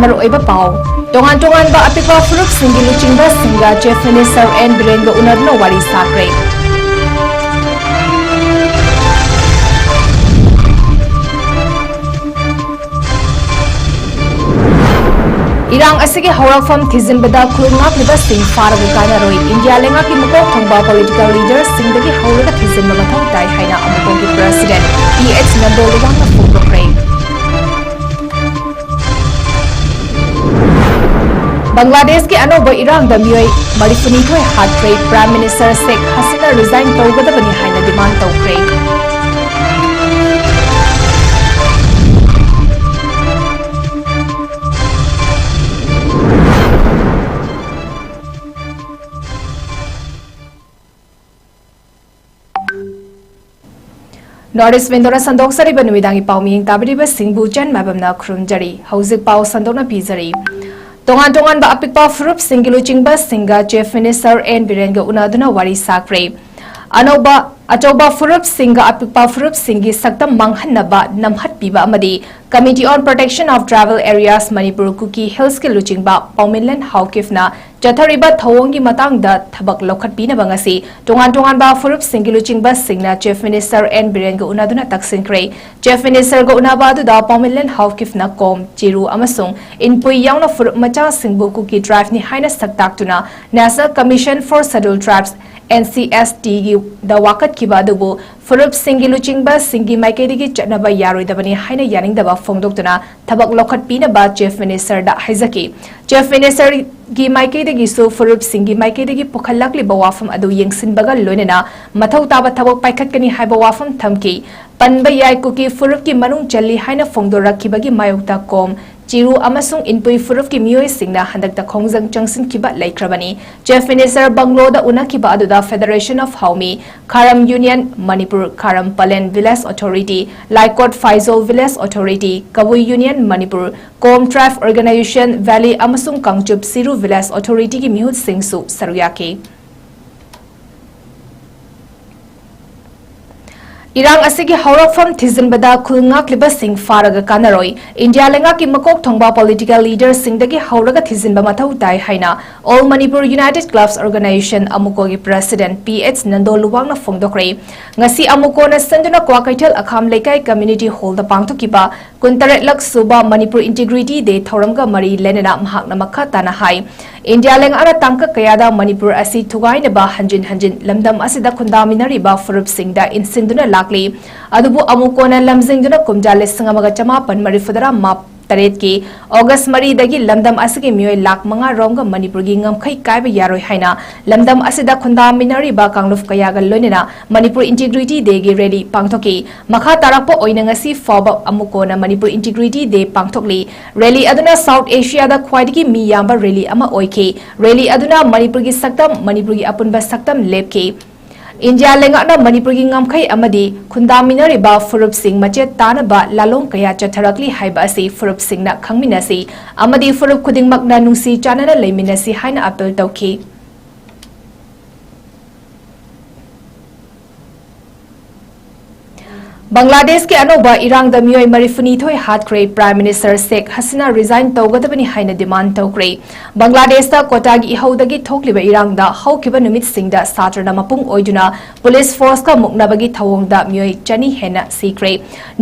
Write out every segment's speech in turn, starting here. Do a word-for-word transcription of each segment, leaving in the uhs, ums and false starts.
ꯃꯔꯨꯑꯣꯏꯕ ꯄꯥꯎ꯫ ꯇꯣꯉꯥꯟ ꯇꯣꯉꯥꯟꯕ ꯑꯄꯤꯛꯄ ꯐꯨꯔꯨꯞꯁꯤꯡꯒꯤ ꯂꯨꯆꯤꯡꯕꯁꯤꯡꯒ Chief Minister ꯑꯦꯟ ꯕꯤꯔꯦꯟꯒ ꯎꯅꯗꯨꯅ ꯋꯥꯔꯤ ꯁꯥꯈ꯭ꯔꯦ꯫ ꯏꯔꯥꯡ ꯑꯁꯤꯒꯤ ꯍꯧꯔꯛꯐꯝ ꯊꯤꯖꯤꯟꯕꯗ ꯈꯨꯜ ꯉꯥꯛꯂꯤꯕꯁꯤꯡ ꯐꯥꯔꯒ ꯀꯥꯟꯅꯔꯣꯏ, ꯏꯟꯗꯤꯌꯥ ꯂꯩꯉꯥꯛꯀꯤ ꯃꯀꯣꯛ ꯊꯣꯡꯕ political leaderꯁꯤꯡꯗꯒꯤ ꯍꯧꯔꯒ ꯊꯤꯖꯤꯟꯕ ꯃꯊꯧ ꯇꯥꯏ ꯍꯥꯏꯅ ꯑꯃꯨꯀꯣꯝꯒꯤ President ꯄꯤ ꯑꯩꯆ ꯅꯝꯕꯣꯜ ꯂꯨꯋꯥꯡꯅ ꯐꯣꯡꯗꯣꯛꯈ꯭ꯔꯦ꯫ ꯕꯪꯒ꯭ꯂꯥꯗꯦꯁꯀꯤ ꯑꯅꯧꯕ ꯏꯔꯥꯡꯗ ꯃꯤꯑꯣꯏ ꯃꯔꯤꯐꯨꯅꯤꯊꯣꯏ ꯍꯥꯠꯈ꯭ꯔꯦ꯫ Prime Minister ꯁꯦꯈ ꯍꯁꯤꯅꯥ resign ꯇꯧꯒꯗꯕꯅꯤ ꯍꯥꯏꯅ demand ꯇꯧꯈ꯭ꯔꯦ꯫ North East Window ꯅ ꯁꯟꯗꯣꯛꯆꯔꯤꯕ ꯅꯨꯃꯤꯗꯥꯡꯒꯤ ꯄꯥꯎ ꯃꯤꯌꯦꯡ ꯇꯥꯕꯤꯔꯤꯕꯁꯤꯡꯕꯨ ꯆꯟ ꯃꯥꯏꯕꯝꯅ ꯈꯨꯔꯨꯝꯖꯔꯤ꯫ ꯍꯧꯖꯤꯛ ꯄꯥꯎ ꯁꯟꯗꯣꯛꯅ ꯄꯤꯖꯔꯤ꯫ ꯇꯣꯉꯥꯟ ꯇꯣꯉꯥꯟꯕ ꯑꯄꯤꯛꯄ ꯐꯨꯔꯨꯞꯁꯤꯡꯒꯤ ꯂꯨꯆꯤꯡꯕꯁꯤꯡꯒ Chief Minister ꯑꯦꯟ ꯕꯤꯔꯦꯟꯒ ꯎꯅꯗꯨꯅ ꯋꯥꯔꯤ ꯁꯥꯈ꯭ꯔꯦ꯫ ꯑꯅꯧꯕ, ꯑꯆꯧꯕ ꯐꯨꯔꯨꯞꯁꯤꯡꯒ ꯑꯄꯤꯛꯄ ꯐꯨꯔꯨꯞꯁꯤꯡꯒꯤ ꯁꯛꯇꯝ ꯃꯥꯡꯍꯟꯅꯕ ꯅꯝꯍꯠꯄꯤꯕ ꯑꯃꯗꯤ Committee on Protection of Tribal Areas Manipur Kuki Hillsꯀꯤ ꯂꯨꯆꯤꯡꯕ ꯄꯥꯎꯃꯤꯟꯂꯦꯟ ꯍꯥꯎꯀꯤꯞꯅ ꯆꯠꯊꯔꯤꯕ ꯊꯧꯑꯣꯡꯒꯤ ꯃꯇꯥꯡꯗ ꯊꯕꯛ ꯂꯧꯈꯠꯄꯤꯅꯕ ꯉꯁꯤ ꯇꯣꯉꯥꯟ ꯇꯣꯉꯥꯟꯕ ꯐꯨꯔꯨꯞꯁꯤꯡꯒꯤ ꯂꯨꯆꯤꯡꯕꯁꯤꯡꯅ Chief Minister ꯑꯦꯟ ꯕꯤꯔꯦꯟꯒ ꯎꯅꯗꯨꯅ ꯇꯛꯁꯤꯟꯈ꯭ꯔꯦ꯫ Chief Ministerꯒ ꯎꯅꯕ ꯑꯗꯨꯗ ꯄꯥꯎꯃꯤꯟꯂꯦꯟ ꯍꯥꯎꯀꯤꯞꯅ ꯀꯣꯝ, ꯆꯤꯔꯨ ꯑꯃꯁꯨꯡ ꯏꯟꯄꯨꯏ ꯌꯥꯎꯅ ꯐꯨꯔꯨꯞ ꯃꯆꯥꯁꯤꯡꯕꯨ Kuki tribeꯅꯤ ꯍꯥꯏꯅ ꯁꯛꯇꯥꯛꯇꯨꯅ National Commission for Scheduled Tribes, NCSTꯒꯤ ꯗ ꯋꯥꯀꯠꯈꯤꯕ ꯑꯗꯨꯕꯨ ꯐꯨꯔꯨꯞꯁꯤꯡꯒꯤ ꯂꯨꯆꯤꯡꯕꯁꯤꯡꯒꯤ ꯃꯥꯏꯀꯩꯗꯒꯤ ꯆꯠꯅꯕ ꯌꯥꯔꯣꯏꯗꯕꯅꯤ ꯍꯥꯏꯅ ꯌꯥꯅꯤꯡꯗꯕ ꯐꯣꯡꯗꯣꯛꯇꯨꯅ ꯊꯕꯛ ꯂꯧꯈꯠꯄꯤꯅꯕ Chief Ministerꯗ ꯍꯥꯏꯖꯈꯤ꯫ Chief Ministerꯒꯤ ꯃꯥꯏꯀꯩꯗꯒꯤꯁꯨ ꯐꯨꯔꯨꯞꯁꯤꯡꯒꯤ ꯃꯥꯏꯀꯩꯗꯒꯤ ꯄꯨꯈꯠꯂꯛꯂꯤꯕ ꯋꯥꯐꯝ ꯑꯗꯨ ꯌꯦꯡꯁꯤꯟꯕꯒ ꯂꯣꯏꯅꯅ ꯃꯊꯧ ꯇꯥꯕ ꯊꯕꯛ ꯄꯥꯏꯈꯠꯀꯅꯤ ꯍꯥꯏꯕ ꯋꯥꯐꯝ ꯊꯝꯈꯤ꯫ ꯄꯟꯕ ꯌꯥꯏ, ꯀꯨꯀꯤ ꯐꯨꯔꯨꯞꯀꯤ ꯃꯅꯨꯡ ꯆꯜꯂꯤ ꯍꯥꯏꯅ ꯐꯣꯡꯗꯣꯔꯛꯈꯤꯕꯒꯤ ꯃꯥꯌꯣꯛꯇ ꯀꯣꯝ, ꯆꯤꯔꯨ ꯑꯃꯁꯨꯡ ꯏꯟꯄꯨꯏ ꯐꯨꯔꯨꯞꯀꯤ ꯃꯤꯑꯣꯏꯁꯤꯡꯅ ꯍꯟꯗꯛꯇ ꯈꯣꯡꯖꯪ ꯆꯪꯁꯤꯟꯈꯤꯕ ꯂꯩꯈ꯭ꯔꯕꯅꯤ꯫ Chief Minister ꯕꯪꯒ꯭ꯂꯣꯗ ꯎꯅꯈꯤꯕ ꯑꯗꯨꯗ Federation of Haomi, Kharam Union Manipur, Kharam Palen Village Authority, Laikot Faizol Village Authority, Kabui Union Manipur, Kom Tribe Organization, Valley ꯑꯃꯁꯨꯡ ꯀꯥꯡꯆꯨꯞ ꯁꯤꯔꯨ Village Authorityꯒꯤ ꯃꯤꯍꯨꯠꯁꯤꯡꯁꯨ ꯁꯔꯨꯛ ꯌꯥꯈꯤ꯫ ꯏꯔꯥꯡ ꯑꯁꯤꯒꯤ ꯍꯧꯔꯛꯐꯝ ꯊꯤꯖꯤꯟꯕꯗ ꯈꯨꯜ ꯉꯥꯛꯂꯤꯕꯁꯤꯡ ꯐꯥꯔꯒ ꯀꯥꯟꯅꯔꯣꯏ꯫ ꯏꯟꯗꯤꯌꯥ ꯂꯩꯉꯥꯛꯀꯤ ꯃꯀꯣꯛ ꯊꯣꯡꯕ political leaderꯁꯤꯡꯗꯒꯤ ꯍꯧꯔꯒ ꯊꯤꯖꯤꯟꯕ ꯃꯊꯧ ꯇꯥꯏ ꯍꯥꯏꯅ All Manipur United Clubs Organisation, AMUCOꯒꯤ president P H Nando Luwangna ꯐꯣꯡꯗꯣꯛꯈ꯭ꯔꯦ꯫ ꯉꯁꯤ AMUCOꯅ ꯁꯤꯟꯗꯨꯅ ꯀ꯭ꯋꯥꯀꯩꯊꯦꯜ ꯑꯈꯥꯝ ꯂꯩꯀꯥꯏ community hallꯗ ꯄꯥꯡꯊꯣꯛꯈꯤꯕ ꯀꯨꯟꯇꯔꯦꯠꯂꯛ ꯁꯨꯕ Manipur Integrity Day ꯊꯧꯔꯝꯒ ꯃꯔꯤ ꯂꯩꯅꯅ ꯃꯍꯥꯛꯅ ꯃꯈꯥ ꯇꯥꯅ ꯍꯥꯏ, ꯏꯟꯗꯤꯌꯥ ꯂꯩꯉꯥꯛꯅ ꯇꯥꯡꯀꯛ ꯀꯌꯥꯗ ꯃꯅꯤꯄꯨꯔ ꯑꯁꯤ ꯊꯨꯒꯥꯏꯅꯕ ꯍꯟꯖꯤꯟ ꯍꯟꯖꯤꯟ ꯂꯝꯗꯝ ꯑꯁꯤꯗ ꯈꯨꯟꯗꯥꯃꯤꯟꯅꯔꯤꯕ ꯐꯨꯔꯨꯞꯁꯤꯡꯗ ꯏꯟꯁꯤꯟꯗꯨꯅ ꯂꯥꯛꯂꯤ꯫ ꯑꯗꯨꯕꯨ ꯑꯃꯨꯛ ꯀꯣꯟꯅ ꯂꯝꯖꯤꯡꯗꯨꯅ ꯀꯨꯝꯖꯥ ꯂꯤꯁꯤꯡ ꯑꯃꯒ ꯆꯃꯥꯄꯟ ꯃꯔꯤꯐꯨꯇꯔꯥ ꯇꯔꯦꯠꯀꯤ ꯑꯣꯒꯁ ꯃꯔꯤꯗꯒꯤ ꯂꯝꯗꯝ ꯑꯁꯤꯒꯤ ꯃꯤꯑꯣꯏ ꯂꯥꯈ ꯃꯉꯥ ꯔꯣꯝꯒ ꯃꯅꯤꯄꯨꯔꯒꯤ ꯉꯝꯈꯩ ꯀꯥꯏꯕ ꯌꯥꯔꯣꯏ ꯍꯥꯏꯅ ꯂꯝꯗꯝ ꯑꯁꯤꯗ ꯈꯨꯟꯗꯥꯃꯤꯟꯅꯔꯤꯕ ꯀꯥꯡꯂꯨꯞ ꯀꯌꯥꯒ ꯂꯣꯏꯅꯅ Manipur Integrity Dayꯒꯤ rally ꯄꯥꯡꯊꯣꯛꯈꯤ꯫ ꯃꯈꯥ ꯇꯥꯔꯛꯄ ꯑꯣꯏꯅ ꯉꯁꯤ ꯐꯥꯎꯕ ꯑꯃꯨꯛ ꯀꯣꯟꯅ Manipur Integrity Day ꯄꯥꯡꯊꯣꯛꯂꯤ꯫ Rally ꯑꯗꯨꯅ South Asiaꯗ ꯈ꯭ꯋꯥꯏꯗꯒꯤ ꯃꯤ ꯌꯥꯝꯕ rally ꯑꯃ ꯑꯣꯏꯈꯤ꯫ Rally ꯑꯗꯨꯅ ꯃꯅꯤꯄꯨꯔꯒꯤ ꯁꯛꯇꯝ, ꯃꯅꯤꯄꯨꯔꯒꯤ ꯑꯄꯨꯟꯕ ꯁꯛꯇꯝ ꯂꯦꯞꯈꯤ꯫ ꯏꯟꯗꯤꯌꯥ ꯂꯩꯉꯥꯛꯅ ꯃꯅꯤꯄꯨꯔꯒꯤ ꯉꯝꯈꯩ ꯑꯃꯗꯤ ꯈꯨꯟꯗꯥꯃꯤꯟꯅꯔꯤꯕ ꯐꯨꯔꯨꯞꯁꯤꯡ ꯃꯆꯦꯠ ꯇꯥꯅꯕ ꯂꯥꯂꯣꯡ ꯀꯌꯥ ꯆꯠꯊꯔꯛꯂꯤ ꯍꯥꯏꯕ ꯑꯁꯤ ꯐꯨꯔꯨꯞꯁꯤꯡꯅ ꯈꯪꯃꯤꯟꯅꯁꯤ ꯑꯃꯗꯤ ꯐꯨꯔꯨꯞ ꯈꯨꯗꯤꯡꯃꯛꯅ ꯅꯨꯡꯁꯤ ꯆꯥꯟꯅꯅ ꯂꯩꯃꯤꯟꯅꯁꯤ ꯍꯥꯏꯅ appeal ꯇꯧꯈꯤ꯫ ꯕꯪꯒ꯭ꯂꯥꯗꯦꯁꯀꯤ ꯑꯅꯧꯕ ꯏꯔꯥꯡꯗ ꯃꯤꯑꯣꯏ ꯃꯔꯤꯐꯨꯅꯤꯊꯣꯏ ꯍꯥꯠꯈ꯭ꯔꯦ꯫ Prime Minister ꯁꯦꯈ ꯍꯁꯤꯅꯥ resign ꯇꯧꯒꯗꯕꯅꯤ ꯍꯥꯏꯅ demand ꯇꯧꯈ꯭ꯔꯦ꯫ ꯕꯪꯒ꯭ꯂꯥꯗꯦꯁꯇ ꯀꯣꯇꯥꯒꯤ ꯏꯍꯧꯗꯒꯤ ꯊꯣꯛꯂꯤꯕ ꯏꯔꯥꯡꯗ ꯍꯧꯈꯤꯕ ꯅꯨꯃꯤꯠꯁꯤꯡꯗ ꯁꯥꯇ꯭ꯔꯅ ꯃꯄꯨꯡ ꯑꯣꯏꯗꯨꯅ ꯄꯨꯂꯤꯁ ꯐꯣꯔꯁꯀ ꯃꯨꯛꯅꯕꯒꯤ ꯊꯧꯑꯣꯡꯗ ꯃꯤꯑꯣꯏ ꯆꯅꯤ ꯍꯦꯟꯅ ꯁꯤꯈ꯭ꯔꯦ꯫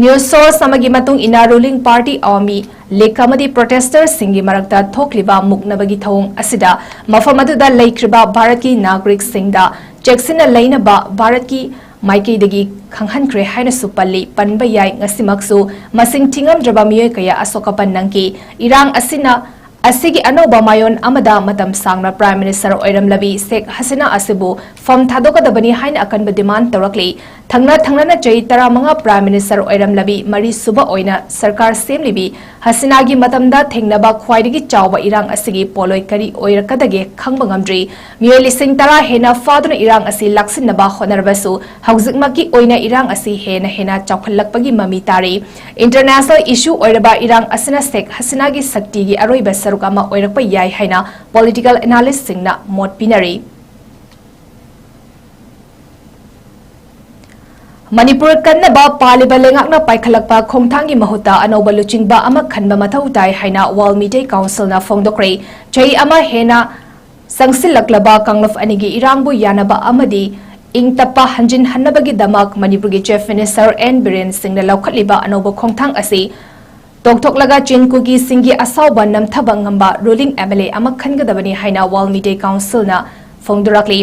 News source ꯑꯃꯒꯤ ꯃꯇꯨꯡ ꯏꯟꯅ, ruling party ꯑꯋꯥꯃꯤ ꯂꯤꯒ ꯑꯃꯗꯤ protester ꯁꯤꯡꯒꯤ ꯃꯔꯛꯇ ꯊꯣꯛꯂꯤꯕ ꯃꯨꯛꯅꯕꯒꯤ ꯊꯧꯑꯣꯡ ꯑꯁꯤꯗ ꯃꯐꯝ ꯑꯗꯨꯗ ꯂꯩꯈ꯭ꯔꯤꯕ ꯚꯥꯔꯠꯀꯤ ꯅꯥꯒꯔꯤꯛꯁꯤꯡꯗ ꯆꯦꯛꯁꯤꯟꯅ ꯂꯩꯅꯕ ꯚꯥꯔꯠꯀꯤ ꯃꯥꯏꯀꯩꯗꯒꯤ ꯈꯪꯍꯟꯈ꯭ꯔꯦ ꯍꯥꯏꯅꯁꯨ ꯄꯜꯂꯤ꯫ ꯄꯟꯕ ꯌꯥꯏ, ꯉꯁꯤꯃꯛꯁꯨ ꯃꯁꯤꯡ ꯊꯤꯉꯝꯗ꯭ꯔꯕ ꯃꯤꯑꯣꯏ ꯀꯌꯥ ꯑꯁꯣꯛ ꯑꯄꯟ ꯅꯪꯈꯤ꯫ ꯏꯔꯥꯡ ꯑꯁꯤꯅ, ꯑꯁꯤꯒꯤ ꯑꯅꯧꯕ ꯃꯥꯏꯑꯣꯟ ꯑꯃꯗ ꯃꯇꯝ ꯁꯥꯡꯅ Prime Minister ꯑꯣꯏꯔꯝꯂꯕꯤ ꯁꯦꯈ ꯍꯁꯤꯅꯥ ꯑꯁꯤꯕꯨ ꯐꯝ ꯊꯥꯗꯣꯛꯀꯗꯕꯅꯤ ꯍꯥꯏꯅ ꯑꯀꯟꯕ demand ꯇꯧꯔꯛꯂꯤ꯫ ꯊꯪꯅ ꯊꯪꯅꯅ ꯆꯍꯤ ꯇꯔꯥꯃꯉꯥ Prime Minister ꯑꯣꯏꯔꯝꯂꯕꯤ ꯃꯔꯤꯁꯨꯕ ꯑꯣꯏꯅ ꯁꯔꯀꯥꯔ ꯁꯦꯝꯂꯤꯕꯤ ꯍꯁꯤꯅꯥꯒꯤ ꯃꯇꯝꯗ ꯊꯦꯡꯅꯕ ꯈ꯭ꯋꯥꯏꯗꯒꯤ ꯆꯥꯎꯕ ꯏꯔꯥꯡ ꯑꯁꯤꯒꯤ ꯄꯣꯠꯂꯣꯏ ꯀꯔꯤ ꯑꯣꯏꯔꯛꯀꯗꯒꯦ ꯈꯪꯕ ꯉꯝꯗ꯭ꯔꯤ꯫ ꯃꯤꯑꯣꯏ ꯂꯤꯁꯤꯡ ꯇꯔꯥ ꯍꯦꯟꯅ ꯐꯥꯗꯨꯅ ꯏꯔꯥꯡ ꯑꯁꯤ ꯂꯥꯛꯁꯤꯟꯅꯕ ꯍꯣꯠꯅꯔꯕꯁꯨ, ꯍꯧꯖꯤꯛꯃꯛꯀꯤ ꯑꯣꯏꯅ ꯏꯔꯥꯡ ꯑꯁꯤ ꯍꯦꯟꯅ ꯍꯦꯟꯅ ꯆꯥꯎꯈꯠꯂꯛꯄꯒꯤ ꯃꯃꯤ ꯇꯥꯔꯤ꯫ International issue ꯑꯣꯏꯔꯕ ꯏꯔꯥꯡ ꯑꯁꯤꯅ ꯁꯦꯈ ꯍꯁꯤꯅꯥꯒꯤ ꯁꯛꯇꯤꯒꯤ ꯑꯔꯣꯏꯕ ꯁꯔꯨꯛ ꯑꯃ ꯑꯣꯏꯔꯛꯄ ꯌꯥꯏ ꯍꯥꯏꯅ political analystꯁꯤꯡꯅ ꯃꯣꯠ ꯄꯤꯅꯔꯤ꯫ ꯃꯅꯤꯄꯨꯔ ꯀꯟꯅꯕ ꯄꯥꯜꯂꯤꯕ ꯂꯩꯉꯥꯛꯅ ꯄꯥꯏꯈꯠꯂꯛꯄ ꯈꯣꯡꯊꯥꯡꯒꯤ ꯃꯍꯨꯠꯇ ꯑꯅꯧꯕ ꯂꯨꯆꯤꯡꯕ ꯑꯃ ꯈꯟꯕ ꯃꯊꯧ ꯇꯥꯏ ꯍꯥꯏꯅ ꯋꯥꯔꯜ ꯃꯤꯇꯩ ꯀꯥꯎꯟꯁꯤꯜꯅ ꯐꯣꯡꯗꯣꯛꯈ꯭ꯔꯦ꯫ ꯆꯍꯤ ꯑꯃ ꯍꯦꯟꯅ ꯆꯪꯁꯤꯜꯂꯛꯂꯕ ꯀꯥꯡꯂꯨꯞ ꯑꯅꯤꯒꯤ ꯏꯔꯥꯡꯕꯨ ꯌꯥꯅꯕ ꯑꯃꯗꯤ ꯏꯪ ꯇꯞꯄ ꯍꯟꯖꯤꯟꯍꯟꯅꯕꯒꯤꯗꯃꯛ ꯃꯅꯤꯄꯨꯔꯒꯤ ꯆꯤꯐ ꯃꯤꯅꯤꯁꯇꯔ ꯑꯦꯟ ꯕꯤꯔꯦꯟ ꯁꯤꯡꯅ ꯂꯧꯈꯠꯂꯤꯕ ꯑꯅꯧꯕ ꯈꯣꯡꯊꯥꯡ ꯑꯁꯤ ꯇꯣꯛꯊꯣꯛꯂꯒ ꯆꯤꯟ ꯀꯨꯀꯤꯁꯤꯡꯒꯤ ꯑꯁꯥꯎꯕ ꯅꯝꯊꯕ ꯉꯝꯕ ꯔꯨꯂꯤꯡ ꯑꯦꯝ ꯑꯦꯜ ꯑꯦ ꯑꯃ ꯈꯟꯒꯗꯕꯅꯤ ꯍꯥꯏꯅ ꯋꯥꯔꯜ ꯃꯤꯇꯩ ꯀꯥꯎꯟꯁꯤꯜꯅ ꯐꯣꯡꯗꯣꯔꯛꯂꯤ꯫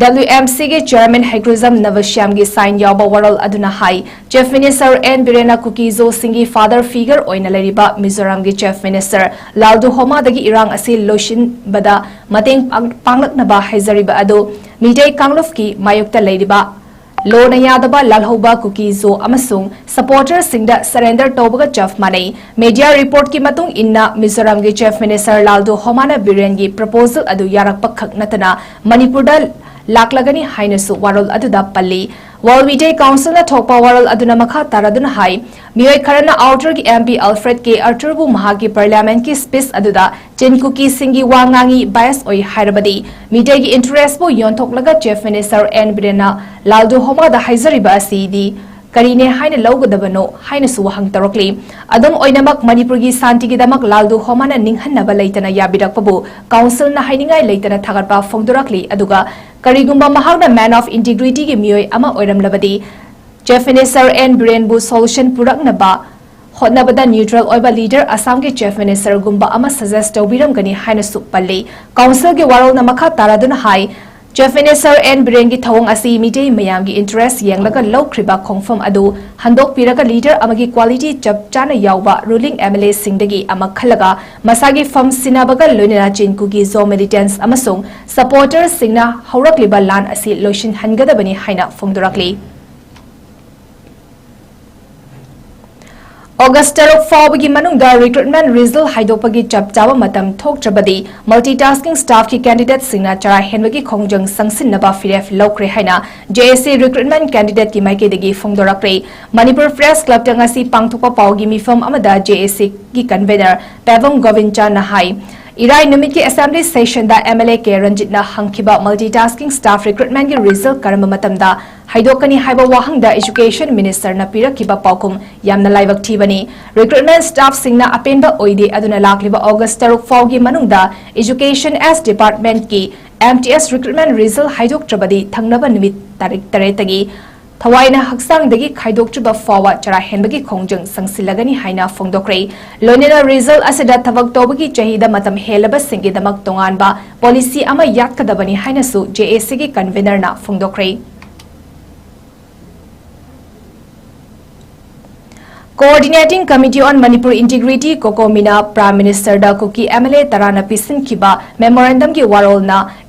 ꯗꯕ꯭ꯂꯤꯎ ꯑꯦꯝ ꯁꯤꯒꯤ ꯆꯤꯌꯔꯃꯦꯟ ꯍꯩꯀ꯭ꯔꯨꯖꯝ ꯅꯕꯁ꯭ꯌꯥꯝꯒꯤ ꯁꯥꯏꯟ ꯌꯥꯎꯕ ꯋꯥꯔꯣꯜ ꯑꯗꯨꯅ ꯍꯥꯏ, ꯆꯤꯐ ꯃꯤꯅꯤꯁꯇꯔ ꯑꯦꯟ ꯕꯤꯔꯦꯟꯅ ꯀꯨꯀꯤꯖꯣꯁꯤꯡꯒꯤ ꯐꯥꯗꯔ ꯐꯤꯒꯔ ꯑꯣꯏꯅ ꯂꯩꯔꯤꯕ ꯃꯤꯖꯣꯔꯥꯝꯒꯤ ꯆꯤꯐ ꯃꯤꯅꯤꯁꯇꯔ ꯂꯥꯜꯗꯨ ꯍꯣꯃꯥꯗꯒꯤ ꯏꯔꯥꯡ ꯑꯁꯤ ꯂꯣꯏꯁꯤꯟꯕꯗ ꯃꯇꯦꯡ ꯄꯥꯡ-, ꯄꯥꯡꯂꯛꯅꯕ ꯍꯥꯏꯖꯔꯤꯕ ꯑꯗꯨ ꯃꯤꯇꯩ ꯀꯥꯡꯂꯨꯞꯀꯤ ꯃꯥꯌꯣꯛꯇ ꯂꯩꯔꯤꯕ ꯂꯣꯅ ꯌꯥꯗꯕ ꯂꯥꯜꯍꯧꯕ ꯀꯨꯀꯤꯖꯣ ꯑꯃꯁꯨꯡ ꯁꯄꯣꯔꯇꯔꯁꯤꯡꯗ ꯁꯔꯦꯟꯗꯔ ꯇꯧꯕꯒ ꯆꯞ ꯃꯥꯟꯅꯩ꯫ ꯃꯤꯗꯤꯌꯥ ꯔꯤꯄꯣꯔꯠꯀꯤ ꯃꯇꯨꯡ ꯏꯟꯅ ꯃꯤꯖꯣꯔꯥꯝꯒꯤ ꯆꯤꯐ ꯃꯤꯅꯤꯁꯇꯔ ꯂꯥꯜꯗꯨ ꯍꯣꯃꯥꯅ ꯕꯤꯔꯦꯟꯒꯤ ꯄ꯭ꯔꯄꯣꯖꯦꯜ ꯑꯗꯨ ꯌꯥꯔꯛꯄ ꯈꯛ ꯅꯠꯇꯅ ꯃꯅꯤꯄꯨꯔꯗ ꯂꯥꯛꯂꯒꯅꯤ ꯍꯥꯏꯅꯁꯨ ꯋꯥꯔꯣꯜ ꯑꯗꯨꯗ ꯄꯜꯂꯤ꯫ ꯋꯥꯔꯜ ꯃꯤꯇꯩ ꯀꯥꯎꯟꯁꯤꯜꯅ ꯊꯣꯛꯄ ꯋꯥꯔꯣꯜ ꯑꯗꯨꯅ ꯃꯈꯥ ꯇꯥꯔꯗꯨꯅ ꯍꯥꯏ, ꯃꯤꯑꯣꯏ ꯈꯔꯅ ꯑꯥꯎꯇꯔꯒꯤ ꯑꯦꯝ ꯄꯤ ꯑꯜꯐ꯭ꯔꯦꯗ ꯀꯦ ꯑꯥꯔꯊꯔꯕꯨ ꯃꯍꯥꯛꯀꯤ ꯄꯥꯔꯂꯤꯌꯥꯃꯦꯟꯠꯀꯤ ꯁ꯭ꯄꯤꯆ ꯑꯗꯨꯗ ꯆꯤꯟ ꯀꯨꯀꯤꯁꯤꯡꯒꯤ ꯋꯥ ꯉꯥꯡꯏ, ꯕꯥꯏꯁ ꯑꯣꯏ ꯍꯥꯏꯔꯕꯗꯤ ꯃꯤꯇꯩꯒꯤ ꯏꯟꯇꯔꯦꯁꯄꯨ ꯌꯣꯟꯊꯣꯛꯂꯒ ꯆꯤꯐ ꯃꯤꯅꯤꯁꯇꯔ ꯑꯦꯟ ꯕꯤꯔꯦꯟꯅ ꯂꯥꯜꯗꯨ ꯍꯣꯃꯥꯗ ꯍꯥꯏꯖꯔꯤꯕ ꯑꯁꯤꯗꯤ ꯀꯔꯤꯅꯦ ꯍꯥꯏꯅ ꯂꯧꯒꯗꯕꯅꯣ ꯍꯥꯏꯅꯁꯨ ꯋꯥꯍꯪ ꯇꯧꯔꯛꯂꯤ꯫ ꯑꯗꯨꯝ ꯑꯣꯏꯅꯃꯛ ꯃꯅꯤꯄꯨꯔꯒꯤ ꯁꯥꯟꯇꯤꯒꯤꯗꯃꯛ ꯂꯥꯜꯗꯨ ꯍꯣꯃꯥꯅ ꯅꯤꯡꯍꯟꯅꯕ ꯂꯩꯇꯅ ꯌꯥꯕꯤꯔꯛꯄꯕꯨ ꯀꯥꯎꯟꯁꯤꯜꯅ ꯍꯥꯏꯅꯤꯡꯉꯥꯏ ꯂꯩꯇꯅ ꯊꯥꯒꯠꯄ ꯐꯣꯡꯗꯣꯔꯛꯂꯤ꯫ ꯑꯗꯨꯒ ꯀꯔꯤꯒꯨꯝꯕ ꯃꯍꯥꯛꯅ ꯃꯦꯟ ꯑꯣꯐ ꯏꯟꯇꯤꯒ꯭ꯔꯤꯇꯤꯒꯤ ꯃꯤꯑꯣꯏ ꯑꯃ ꯑꯣꯏꯔꯝꯂꯕꯗꯤ ꯆꯤꯐ ꯃꯤꯅꯤꯁꯇꯔ ꯑꯦꯟ ꯕꯤꯔꯦꯟꯕꯨ ꯁꯣꯂꯨꯁꯟ ꯄꯨꯔꯛꯅꯕ ꯍꯣꯠꯅꯕꯗ ꯅ꯭ꯌꯨꯇ꯭ꯔꯦꯜ ꯑꯣꯏꯕ ꯂꯤꯗꯔ ꯑꯁꯥꯝꯒꯤ ꯆꯤꯐ ꯃꯤꯅꯤꯁꯇꯔꯒꯨꯝꯕ ꯑꯃ ꯁꯖꯦꯁ ꯇꯧꯕꯤꯔꯝꯒꯅꯤ ꯍꯥꯏꯅꯁꯨ ꯄꯜꯂꯤ꯫ ꯀꯥꯎꯟꯁꯤꯜꯒꯤ ꯋꯥꯔꯣꯜꯅ ꯃꯈꯥ ꯇꯥꯔꯗꯨꯅ ꯍꯥꯏ, ꯆꯤꯐ ꯃꯤꯅꯤꯁꯇꯔ ꯑꯦꯟ ꯕꯤꯔꯦꯟꯒꯤ ꯊꯧꯑꯣꯡ ꯑꯁꯤ ꯃꯤꯇꯩ ꯃꯌꯥꯝꯒꯤ ꯏꯟꯇꯔꯦꯁ ꯌꯦꯡꯂꯒ ꯂꯧꯈ꯭ꯔꯤꯕ ꯈꯣꯡꯐꯝ ꯑꯗꯨ ꯍꯟꯗꯣꯛꯄꯤꯔꯒ ꯂꯤꯗꯔ ꯑꯃꯒꯤ ꯀ꯭ꯋꯥꯂꯤꯇꯤ ꯆꯞ ꯆꯥꯅ ꯌꯥꯎꯕ ꯔꯨꯂꯤꯡ ꯑꯦꯝ ꯑꯦꯜ ꯑꯦꯁꯤꯡꯗꯒꯤ ꯑꯃ ꯈꯜꯂꯒ ꯃꯁꯥꯒꯤ ꯐꯝ ꯁꯤꯟꯅꯕꯒ ꯂꯣꯏꯅꯅ ꯆꯤꯟ ꯀꯨꯀꯤ ꯖꯣ ꯃꯤꯂꯤꯇꯦꯟꯠꯁ ꯑꯃꯁꯨꯡ ꯁꯄꯣꯔꯇꯔꯁꯤꯡꯅ ꯍꯧꯔꯛꯂꯤꯕ ꯂꯥꯟ ꯑꯁꯤ ꯂꯣꯏꯁꯤꯟꯍꯟꯒꯗꯕꯅꯤ ꯍꯥꯏꯅ ꯐꯣꯡꯗꯣꯔꯛꯂꯤ꯫ ꯑꯣꯒꯁ ꯇꯔꯨꯛ ꯐꯥꯎꯕꯒꯤ ꯃꯅꯨꯡꯗ ꯔꯤꯀ꯭ꯔꯨꯠꯃꯦꯟꯠ ꯔꯤꯖꯜ ꯍꯥꯏꯗꯣꯛꯄꯒꯤ ꯆꯞ ꯆꯥꯕ ꯃꯇꯝ ꯊꯣꯛꯇ꯭ꯔꯕꯗꯤ ꯃꯜꯇꯤꯇꯥꯁꯀꯤꯡ ꯁ꯭ꯇꯥꯐꯀꯤ ꯀꯦꯟꯗꯤꯗꯦꯠꯁꯤꯡꯅ ꯆꯔꯥ ꯍꯦꯟꯕꯒꯤ ꯈꯣꯡꯖꯪ ꯆꯪꯁꯤꯟꯅꯕ ꯐꯤꯔꯦꯞ ꯂꯧꯈ꯭ꯔꯦ ꯍꯥꯏꯅ ꯖꯦ ꯑꯦ ꯁꯤ ꯔꯤꯀ꯭ꯔꯨꯠꯃꯦꯟꯠ ꯀꯦꯟꯗꯤꯗꯦꯠꯀꯤ ꯃꯥꯏꯀꯩꯗꯒꯤ ꯐꯣꯡꯗꯣꯔꯛꯂꯦ꯫ ꯃꯅꯤꯄꯨꯔ ꯄ꯭ꯔꯦꯁ ꯀ꯭ꯂꯕꯇ ꯉꯁꯤ ꯄꯥꯡꯊꯣꯛꯄ ꯄꯥꯎꯒꯤ ꯃꯤꯐꯝ ꯑꯃꯗ ꯖꯦ ꯑꯦ ꯁꯤꯒꯤ ꯀꯟꯚꯦꯅꯔ ꯄꯦꯕꯝ ꯒꯣꯕꯤꯟꯆꯥꯟꯅ ꯍꯥꯏ, ꯏꯔꯥꯏ ꯅꯨꯃꯤꯠꯀꯤ Assembly Sessionꯗ MLA ꯀꯦ ꯔꯟꯖꯤꯠꯅ ꯍꯪꯈꯤꯕ Multitasking Staff Recruitmentꯀꯤ result ꯀꯔꯝꯕ ꯃꯇꯝꯗ ꯍꯥꯏꯗꯣꯛꯀꯅꯤ ꯍꯥꯏꯕ ꯋꯥꯍꯪꯗ Education Ministerꯅ ꯄꯤꯔꯛꯈꯤꯕ ꯄꯥꯎꯈꯨꯝ ꯌꯥꯝꯅ ꯂꯥꯏꯕꯛ ꯊꯤꯕꯅꯤ꯫ Recruitment staffꯁꯤꯡꯅ ꯑꯄꯦꯟꯕ ꯑꯣꯏꯗꯦ, ꯑꯗꯨꯅ ꯂꯥꯛꯂꯤꯕ August ꯇꯔꯨꯛ ꯐꯥꯎꯒꯤ ꯃꯅꯨꯡꯗ Education S Departmentꯀꯤ MTS recruitment result ꯍꯥꯏꯗꯣꯛꯇ꯭ꯔꯕꯗꯤ ꯊꯪꯅꯕ ꯅꯨꯃꯤꯠ ꯇꯥꯔꯤꯛ ꯇꯔꯦꯠꯇꯒꯤ ꯊꯋꯥꯏꯅ ꯍꯛꯆꯥꯡꯗꯒꯤ ꯈꯥꯏꯗꯣꯛꯇ꯭ꯔꯤꯕ ꯐꯥꯎꯕ ꯆꯔꯥ ꯍꯦꯟꯕꯒꯤ ꯈꯣꯡꯖꯪ ꯆꯪꯁꯤꯜꯂꯒꯅꯤ ꯍꯥꯏꯅ ꯐꯣꯡꯗꯣꯛꯈ꯭ꯔꯦ꯫ ꯂꯣꯏꯅꯅ result ꯑꯁꯤꯗ ꯊꯕꯛ ꯇꯧꯕꯒꯤ ꯆꯍꯤꯗ ꯃꯇꯝ ꯍꯦꯜꯂꯕꯁꯤꯡꯒꯤꯗꯃꯛ ꯇꯣꯉꯥꯟꯕ policy ꯑꯃ ꯌꯥꯠꯀꯗꯕꯅꯤ ꯍꯥꯏꯅꯁꯨ JACꯒꯤ convenerꯅ ꯐꯣꯡꯗꯣꯛꯈ꯭ꯔꯦ꯫ Coordinating Committee on Manipur Integrity, COCOMIꯅ Prime Ministerꯗ Kuki MLA ꯇꯔꯥꯅ ꯄꯤꯁꯤꯟꯈꯤꯕ memorandumꯒꯤ ꯋꯥꯔꯣꯜꯅ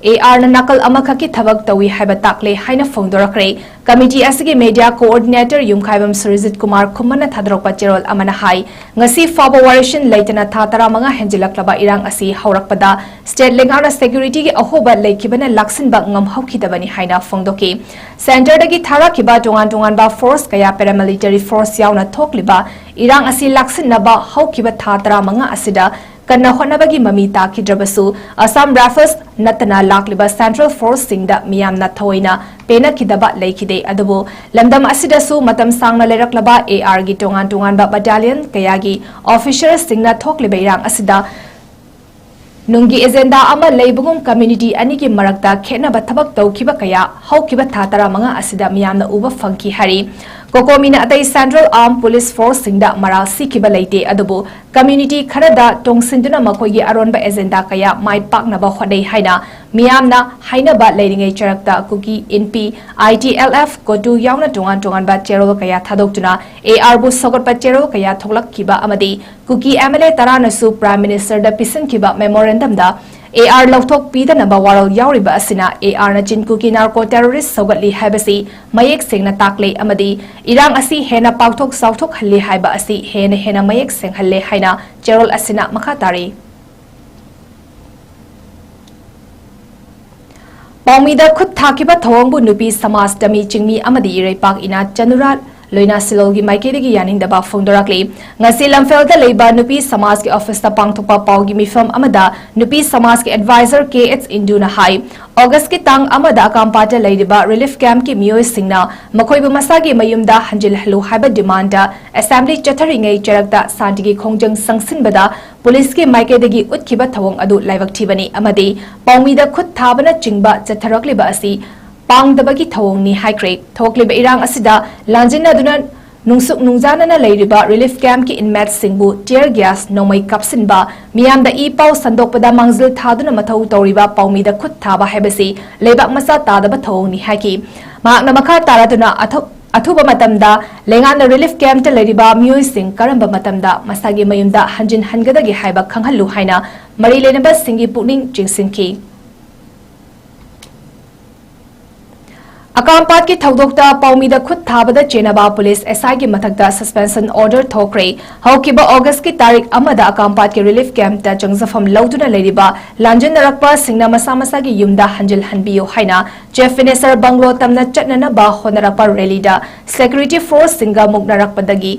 ARꯅ ꯅꯥꯀꯜ ꯑꯃꯈꯛꯀꯤ ꯊꯕꯛ ꯇꯧꯏ ꯍꯥꯏꯕ ꯇꯥꯛꯂꯦ ꯍꯥꯏꯅ ꯐꯣꯡꯗꯣꯔꯛꯈ꯭ꯔꯦ꯫ Committee ꯑꯁꯤꯒꯤ media coordinator ꯌꯨꯝꯈꯥꯏꯕꯝ ꯁꯨꯔꯖꯤꯠ ꯀꯨꯃꯥꯔ ꯈꯨꯃꯟꯅ ꯊꯥꯗꯣꯔꯛꯄ ꯆꯦꯔꯣꯜ ꯑꯃꯅ ꯍꯥꯏ, ꯉꯁꯤ ꯐꯥꯎꯕ ꯋꯥꯔꯤꯁꯤꯟ ꯂꯩꯇꯅ ꯊꯥ ꯇꯔꯥꯃꯉꯥ ꯍꯦꯟꯖꯤꯜꯂꯛꯂꯕ ꯏꯔꯥꯡ ꯑꯁꯤ ꯍꯧꯔꯛꯄꯗ state ꯂꯩꯉꯥꯛꯅ securityꯒꯤ ꯑꯍꯣꯕ ꯂꯩꯈꯤꯕꯅ ꯂꯥꯛꯁꯤꯟꯕ ꯉꯝꯍꯧꯈꯤꯗꯕꯅꯤ ꯍꯥꯏꯅ ꯐꯣꯡꯗꯣꯛꯈꯤ꯫ Centreꯗꯒꯤ ꯊꯥꯔꯛꯈꯤꯕ ꯇꯣꯉꯥꯟ ꯇꯣꯉꯥꯟꯕ force ꯀꯌꯥ, paramilitary force ꯌꯥꯎꯅ ꯊꯣꯛꯂꯤꯕ ꯏꯔꯥꯡ ꯑꯁꯤ ꯂꯥꯛꯁꯤꯟꯅꯕ ꯍꯧꯈꯤꯕ ꯊꯥ ꯇꯔꯥꯃꯉꯥ ꯑꯁꯤꯗ ꯀꯟꯅ ꯍꯣꯠꯅꯕꯒꯤ ꯃꯃꯤ ꯇꯥꯈꯤꯗ꯭ꯔꯕꯁꯨ, Assam Rifles ꯅꯠꯇꯅ ꯂꯥꯛꯂꯤꯕ central forceꯁꯤꯡꯗ ꯃꯤꯌꯥꯝꯅ ꯊꯑꯣꯏꯅ ꯄꯦꯅꯈꯤꯗꯕ ꯂꯩꯈꯤꯗꯦ꯫ ꯑꯗꯨꯕꯨ ꯂꯝꯗꯝ ꯑꯁꯤꯗꯁꯨ ꯃꯇꯝ ꯁꯥꯡꯅ ꯂꯩꯔꯛꯂꯕ ARꯒꯤ ꯇꯣꯉꯥꯟ ꯇꯣꯉꯥꯟꯕ battalionꯀꯌꯥꯒꯤ officerꯁꯤꯡꯅ ꯊꯣꯛꯂꯤꯕ ꯏꯔꯥꯡ ꯑꯁꯤꯗ ꯅꯨꯡꯒꯤ agenda ꯑꯃ ꯂꯩꯕꯒꯨꯝ community ꯑꯅꯤꯒꯤ ꯃꯔꯛꯇ ꯈꯦꯠꯅꯕ ꯊꯕꯛ ꯇꯧꯈꯤꯕ ꯀꯌꯥ ꯍꯧꯈꯤꯕ ꯊꯥ ꯇꯔꯥꯃꯉꯥ ꯑꯁꯤꯗ ꯃꯤꯌꯥꯝꯅ ꯎꯕ ꯐꯪꯈꯤ ꯍꯥꯏꯔꯤ꯫ COCOMIꯅ ꯑꯇꯩ Central Armed Police Forceꯁꯤꯡꯗ ꯃꯔꯥꯜ ꯁꯤꯈꯤꯕ ꯂꯩꯇꯦ, ꯑꯗꯨꯕꯨ community ꯈꯔꯗ ꯇꯣꯡꯁꯤꯟꯗꯨꯅ ꯃꯈꯣꯏꯒꯤ ꯑꯔꯣꯟꯕ agenda ꯀꯌꯥ ꯃꯥꯏ ꯄꯥꯛꯅꯕ ꯍꯣꯠꯅꯩ ꯍꯥꯏꯅ ꯃꯤꯌꯥꯝꯅ ꯍꯥꯏꯅꯕ ꯂꯩꯔꯤꯉꯩ ꯆꯔꯛꯇ ꯀꯨꯀꯤ, ꯏꯟꯄꯤ, ITLF, COTU ꯌꯥꯎꯅ ꯇꯣꯉꯥꯟ ꯇꯣꯉꯥꯟꯕ ꯆꯦꯔꯣꯜ ꯀꯌꯥ ꯊꯥꯗꯣꯛꯇꯨꯅ ARꯕꯨ ꯁꯧꯒꯠꯄ ꯆꯦꯔꯣꯜ ꯀꯌꯥ ꯊꯣꯛꯂꯛꯈꯤꯕ ꯑꯃꯗꯤ ꯀꯨꯀꯤ MLA ꯇꯔꯥꯅꯁꯨ Prime Ministerꯗ ꯄꯤꯁꯤꯟꯈꯤꯕ memorandumꯗ AR ꯂꯧꯊꯣꯛꯄꯤꯗꯅꯕ ꯋꯥꯔꯣꯜ ꯌꯥꯎꯔꯤꯕ ꯑꯁꯤꯅ ARꯅ Chin Kuki narco terrorist ꯁꯧꯒꯠꯂꯤ ꯍꯥꯏꯕꯁꯤ ꯃꯌꯦꯛ ꯁꯦꯡꯅ ꯇꯥꯛꯂꯦ ꯑꯃꯗꯤ ꯏꯔꯥꯡ ꯑꯁꯤ ꯍꯦꯟꯅ ꯄꯥꯛꯊꯣꯛ ꯆꯥꯎꯊꯣꯛꯍꯜꯂꯤ ꯍꯥꯏꯕ ꯑꯁꯤ ꯍꯦꯟꯅ ꯍꯦꯟꯅ ꯃꯌꯦꯛ ꯁꯦꯡꯍꯜꯂꯦ ꯍꯥꯏꯅ ꯆꯦꯔꯣꯜ ꯑꯁꯤꯅ ꯃꯈꯥ ꯇꯥꯔꯤ꯫ ꯄꯥꯎꯃꯤꯗ ꯈꯨꯠ ꯊꯥꯈꯤꯕ ꯊꯧꯑꯣꯡꯕꯨ ꯅꯨꯄꯤ ꯁꯃꯥꯖ, ꯇꯃꯤ ꯆꯤꯡꯃꯤ ꯑꯃꯗꯤ ꯏꯔꯩꯄꯥꯛ ꯏꯅꯥꯠ ꯆꯅꯨꯔꯥ ꯂꯣꯏꯅ ꯁꯤꯂꯣꯜꯒꯤ ꯃꯥꯏꯀꯩꯗꯒꯤ ꯌꯥꯅꯤꯡꯗꯕ ꯐꯣꯡꯗꯣꯔꯛꯂꯤ꯫ ꯉꯁꯤ ꯂꯝꯐꯦꯜꯗ ꯂꯩꯕ ꯅꯨꯄꯤ ꯁꯃꯥꯖꯀꯤ ꯑꯣꯐꯤꯁꯇ ꯄꯥꯡꯊꯣꯛꯄ ꯄꯥꯎꯒꯤ ꯃꯤꯐꯝ ꯑꯃꯗ ꯅꯨꯄꯤ ꯁꯃꯥꯖꯀꯤ ꯑꯦꯗꯚꯥꯏꯖꯔ ꯀꯦ ꯑꯦꯆ ꯏꯟꯗꯨꯅ ꯍꯥꯏ, ꯑꯣꯒꯁꯀꯤ ꯇꯥꯡ ꯑꯃꯗ ꯑꯀꯥꯝꯄꯥꯠꯇ ꯂꯩꯔꯤꯕ ꯔꯤꯂꯤꯐ ꯀꯦꯝꯞꯀꯤ ꯃꯤꯑꯣꯏꯁꯤꯡꯅ ꯃꯈꯣꯏꯕꯨ ꯃꯁꯥꯒꯤ ꯃꯌꯨꯝꯗ ꯍꯟꯖꯤꯜꯍꯜꯂꯨ ꯍꯥꯏꯕ ꯗꯤꯃꯥꯟꯗ ꯑꯦꯁꯦꯝꯕ꯭ꯂꯤ ꯆꯠꯊꯔꯤꯉꯩ ꯆꯔꯛꯇ ꯁꯥꯟꯇꯤꯒꯤ ꯈꯣꯡꯖꯪ ꯆꯪꯁꯤꯟꯕꯗ ꯄꯨꯂꯤꯁꯀꯤ ꯃꯥꯏꯀꯩꯗꯒꯤ ꯎꯠꯈꯤꯕ ꯊꯧꯑꯣꯡ ꯑꯗꯨ ꯂꯥꯏꯕꯛ ꯊꯤꯕꯅꯤ ꯑꯃꯗꯤ ꯄꯥꯎꯃꯤꯗ ꯈꯨꯠ ꯊꯥꯕꯅꯆꯤꯡꯕ ꯆꯠꯊꯔꯛꯂꯤꯕ ꯑꯁꯤ ꯄꯥꯡꯗꯕꯒꯤ ꯊꯧꯑꯣꯡꯅꯤ ꯍꯥꯏꯈ꯭ꯔꯦ꯫ ꯊꯣꯛꯂꯤꯕ ꯏꯔꯥꯡ ꯑꯁꯤꯗ ꯂꯥꯟꯖꯤꯟꯅꯗꯨꯅ ꯅꯨꯡꯁꯨꯛ ꯅꯨꯡꯖꯥꯅꯅ ꯂꯩꯔꯤꯕ ꯔꯤꯂꯤꯐ ꯀꯦꯝꯞꯀꯤ ꯏꯟꯃꯦꯠꯁꯤꯡꯕꯨ ꯇꯤꯌꯔ ꯒ꯭ꯌꯥꯁ ꯅꯣꯡꯃꯩ ꯀꯥꯞꯁꯤꯟꯕ, ꯃꯤꯌꯥꯝꯗ ꯏ ꯄꯥꯎ ꯁꯟꯗꯣꯛꯄꯗ ꯃꯥꯡꯖꯤꯜ ꯊꯥꯗꯨꯅ ꯃꯊꯧ ꯇꯧꯔꯤꯕ ꯄꯥꯎꯃꯤꯗ ꯈꯨꯠ ꯊꯥꯕ ꯍꯥꯏꯕꯁꯤ ꯂꯩꯕꯥꯛ ꯃꯆꯥ ꯇꯥꯗꯕ ꯊꯧꯑꯣꯡꯅꯤ ꯍꯥꯏꯈꯤ꯫ ꯃꯍꯥꯛꯅ ꯃꯈꯥ ꯇꯥꯔꯗꯨꯅ ꯑꯊꯨ-, ꯑꯊꯨꯕ ꯃꯇꯝꯗ ꯂꯩꯉꯥꯛꯅ ꯔꯤꯂꯤꯐ ꯀꯦꯝꯞꯇ ꯂꯩꯔꯤꯕ ꯃꯤꯑꯣꯏꯁꯤꯡ ꯀꯔꯝꯕ ꯃꯇꯝꯗ ꯃꯁꯥꯒꯤ ꯃꯌꯨꯝꯗ ꯍꯟꯖꯤꯟ ꯍꯟꯒꯗꯒꯦ ꯍꯥꯏꯕ ꯈꯪꯍꯜꯂꯨ ꯍꯥꯏꯅ ꯃꯔꯤ ꯂꯩꯅꯕꯁꯤꯡꯒꯤ ꯄꯨꯛꯅꯤꯡ ꯆꯤꯡꯁꯤꯟꯈꯤ꯫ ꯑꯀꯥꯝꯄꯥꯠꯀꯤ ꯊꯧꯗꯣꯛꯇ ꯄꯥꯎꯃꯤꯗ ꯈꯨꯠ ꯊꯥꯕꯗ ꯆꯦꯟꯅꯕ ꯄꯨꯂꯤꯁ ꯑꯦꯁ ꯑꯥꯏꯒꯤ ꯃꯊꯛꯇ ꯁꯁꯄꯦꯟꯁꯟ ꯑꯣꯔꯗꯔ ꯊꯣꯛꯈ꯭ꯔꯦ꯫ ꯍꯧꯈꯤꯕ ꯑꯣꯒꯁꯀꯤ ꯇꯥꯔꯤꯛ ꯑꯃꯗ ꯑꯀꯥꯝꯄꯥꯠꯀꯤ ꯔꯤꯂꯤꯐ ꯀꯦꯝꯞꯇ ꯆꯪꯖꯐꯝ ꯂꯧꯗꯨꯅ ꯂꯩꯔꯤꯕ ꯂꯥꯟꯖꯦꯟꯅꯔꯛꯄꯁꯤꯡꯅ ꯃꯁꯥ ꯃꯁꯥꯒꯤ ꯌꯨꯝꯗ ꯍꯟꯖꯤꯜꯍꯟꯕꯤꯌꯨ ꯍꯥꯏꯅ ꯆꯤꯐ ꯃꯤꯅꯤꯁꯇꯔ ꯕꯪꯒ꯭ꯂꯣ ꯇꯝꯅ ꯆꯠꯅꯅꯕ ꯍꯣꯠꯅꯔꯛꯄ ꯔꯦꯂꯤꯗ ꯁꯦꯀ꯭ꯌꯨꯔꯤꯇꯤ ꯐꯣꯔꯁꯁꯤꯡꯒ ꯃꯨꯛꯅꯔꯛꯄꯗꯒꯤ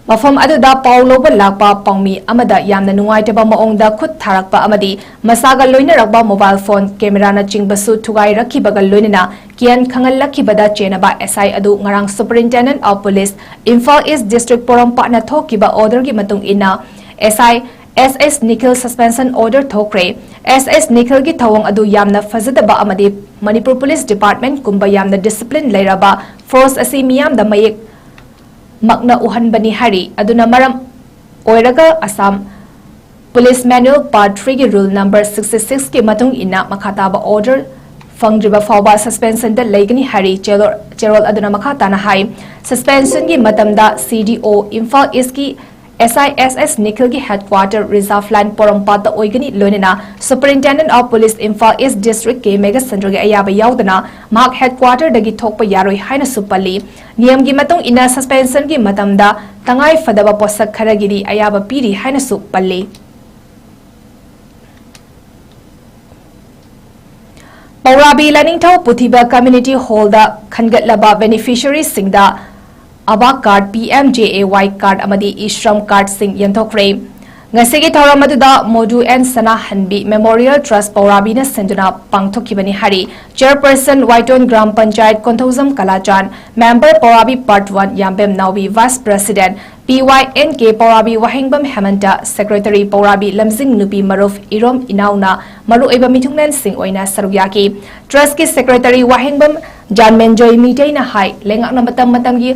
ꯃꯐꯝ ꯑꯗꯨꯗ ꯄꯥꯎ ꯂꯧꯕ ꯂꯥꯛꯄ ꯄꯥꯎꯃꯤ ꯑꯃꯗ ꯌꯥꯝꯅ ꯅꯨꯡꯉꯥꯏꯇꯕ ꯃꯑꯣꯡꯗ ꯈꯨꯠ ꯊꯥꯔꯛꯄ ꯑꯃꯗꯤ ꯃꯁꯥꯒ ꯂꯣꯏꯅꯔꯛꯄ ꯃꯣꯕꯥꯏꯜ ꯐꯣꯟ ꯀꯦꯃꯦꯔꯥꯅꯆꯤꯡꯕꯁꯨ ꯊꯨꯒꯥꯏꯔꯛꯈꯤꯕꯒ ꯂꯣꯏꯅꯅ ꯀꯤꯌꯥꯟ ꯈꯪꯍꯜꯂꯛꯈꯤꯕꯗ ꯆꯦꯟꯅꯕ ꯑꯦꯁ ꯑꯥꯏ ꯑꯗꯨ ꯉꯔꯥꯡ superintendent of police Imphal east district ꯄꯣꯔꯣꯝꯄꯥꯠꯅ ꯊꯣꯛꯈꯤꯕ ꯑꯣꯔꯗꯔꯒꯤ ꯃꯇꯨꯡ ꯏꯟꯅ ꯑꯦꯁ I S S Nikhil suspension order ꯊꯣꯛꯈ꯭ꯔꯦ꯫ ꯑꯦꯁ ꯑꯦꯁ ꯅꯤꯈꯤꯜꯒꯤ ꯊꯧꯑꯣꯡ ꯑꯗꯨ ꯌꯥꯝꯅ ꯐꯖꯗꯕ ꯑꯃꯗꯤ ꯃꯅꯤꯄꯨꯔ ꯄꯨꯂꯤꯁ ꯗꯤꯄꯥꯔꯠꯃꯦꯟꯠꯀꯨꯝꯕ ꯌꯥꯝꯅ ꯗꯤꯁꯤꯄ꯭ꯂꯤꯟ ꯂꯩꯔꯕ ꯐꯣꯔꯁ ꯑꯁꯤ ꯃꯤꯌꯥꯝꯗ ꯃꯌꯦꯛ ꯃꯛꯅ ꯎꯍꯟꯕꯅꯤ ꯍꯥꯏꯔꯤ꯫ ꯑꯗꯨꯅ ꯃꯔꯝ ꯑꯣꯏꯔꯒ ꯑꯁꯥꯝ ꯄꯨꯂꯤꯁ ꯃꯦꯅꯨꯑꯦꯜ ꯄꯥꯔꯠ ꯊ꯭ꯔꯤꯒꯤ ꯔꯨꯜ ꯅꯝꯕꯔ ꯁꯤꯛꯁꯇꯤ ꯁꯤꯛꯁꯀꯤ ꯃꯇꯨꯡ ꯏꯟꯅ ꯃꯈꯥ ꯇꯥꯕ ꯑꯣꯔꯗꯔ ꯐꯪꯗ꯭ꯔꯤꯕ ꯐꯥꯎꯕ ꯁꯁꯄꯦꯟꯁꯟꯗ ꯂꯩꯒꯅꯤ ꯍꯥꯏꯔꯤ꯫ ꯆꯦꯔꯣꯜ, ꯆꯦꯔꯣꯜ ꯑꯗꯨꯅ ꯃꯈꯥ ꯇꯥꯅ ꯍꯥꯏ, ꯁꯁꯄꯦꯟꯁꯟꯒꯤ ꯃꯇꯝꯗ ꯁꯤ ꯗꯤ ꯑꯣ ꯏꯝꯐꯥꯜ ꯏꯁꯀꯤ ꯑꯦꯁ ꯑꯥꯏ ꯑꯦꯁ ꯑꯦꯁ ꯅꯤꯈꯤꯜꯒꯤ ꯍꯦꯗꯀ꯭ꯋꯥꯇꯔ ꯔꯤꯖꯥꯔꯚ ꯂꯥꯏꯟ ꯄꯣꯔꯣꯝꯄꯥꯠꯇ ꯑꯣꯏꯒꯅꯤ, ꯂꯣꯏꯅꯅ superintendent of police Imphal east district K ꯃꯦꯘꯆꯟꯗ꯭ꯔꯒꯤ ꯑꯌꯥꯕ ꯌꯥꯎꯗꯅ ꯃꯍꯥꯛ ꯍꯦꯗꯀ꯭ꯋꯥꯇꯔꯗꯒꯤ ꯊꯣꯛꯄ ꯌꯥꯔꯣꯏ ꯍꯥꯏꯅꯁꯨ ꯄꯜꯂꯤ꯫ ꯅꯤꯌꯝꯒꯤ ꯃꯇꯨꯡ ꯏꯟꯅ ꯁꯁꯄꯦꯟꯁꯟꯒꯤ ꯃꯇꯝꯗ ꯇꯉꯥꯏ ꯐꯗꯕ ꯄꯣꯠꯁꯛ ꯈꯔꯒꯤꯗꯤ ꯑꯌꯥꯕ ꯄꯤꯔꯤ ꯍꯥꯏꯅꯁꯨ ꯄꯜꯂꯤ꯫ ꯄꯧꯔꯥꯕꯤ ꯂꯥꯏꯅꯤꯡꯊꯧ ꯄꯨꯊꯤꯕ ꯀꯝꯃ꯭ꯌꯨꯅꯤꯇꯤ ꯍꯣꯜꯗ ꯈꯟꯒꯠꯂꯕ ꯕꯦꯅꯤꯐꯤꯁꯔꯤꯁꯤꯡꯗ ꯑꯥꯕꯥ ꯀꯥꯔꯗ, ꯄꯤ ꯑꯦꯝ ꯖꯦ ꯑꯦ ꯋꯥꯏ ꯀꯥꯔꯗ ꯑꯃꯗꯤ ꯏ ꯁ꯭ꯔꯝ ꯀꯥꯔꯗꯁꯤꯡ ꯌꯦꯟꯊꯣꯛꯈ꯭ꯔꯦ꯫ ꯉꯁꯤꯒꯤ ꯊꯧꯔꯝ ꯑꯗꯨꯗ ꯃꯣꯗꯨ ꯑꯦꯟ ꯁꯅꯥꯍꯟꯕꯤ ꯃꯦꯃꯣꯔꯤꯌꯦꯜ ꯇ꯭ꯔꯁ ꯄꯧꯔꯥꯕꯤꯅ ꯁꯤꯟꯗꯨꯅ ꯄꯥꯡꯊꯣꯛꯈꯤꯕꯅꯤ ꯍꯥꯏꯔꯤ꯫ Chairperson Waithou Gram panchayat Konthoujam Kalachand, member Pourabi part one Yambem Naobi, vice president P Y N K Pourabi Wahengbam Hemanta, secretary Pourabi Lamjing ꯅꯨꯄꯤ ꯃꯔꯨꯞ ꯏꯔꯣꯝ ꯏꯅꯥꯎꯅ ꯃꯔꯨꯑꯣꯏꯕ ꯃꯤꯊꯨꯡꯂꯦꯟꯁꯤꯡ ꯑꯣꯏꯅ ꯁꯔꯨꯛ ꯌꯥꯈꯤ꯫ ꯇ꯭ꯔꯁꯀꯤ ꯁꯦꯀ꯭ꯔꯦꯇꯔꯤ ꯋꯥꯍꯦꯡꯕꯝ ꯖꯥꯟꯃꯦꯟꯖꯣꯏ ꯃꯤꯇꯩꯅ ꯍꯥꯏ, ꯂꯩꯉꯥꯛꯅ ꯃꯇꯝ ꯃꯇꯝꯒꯤ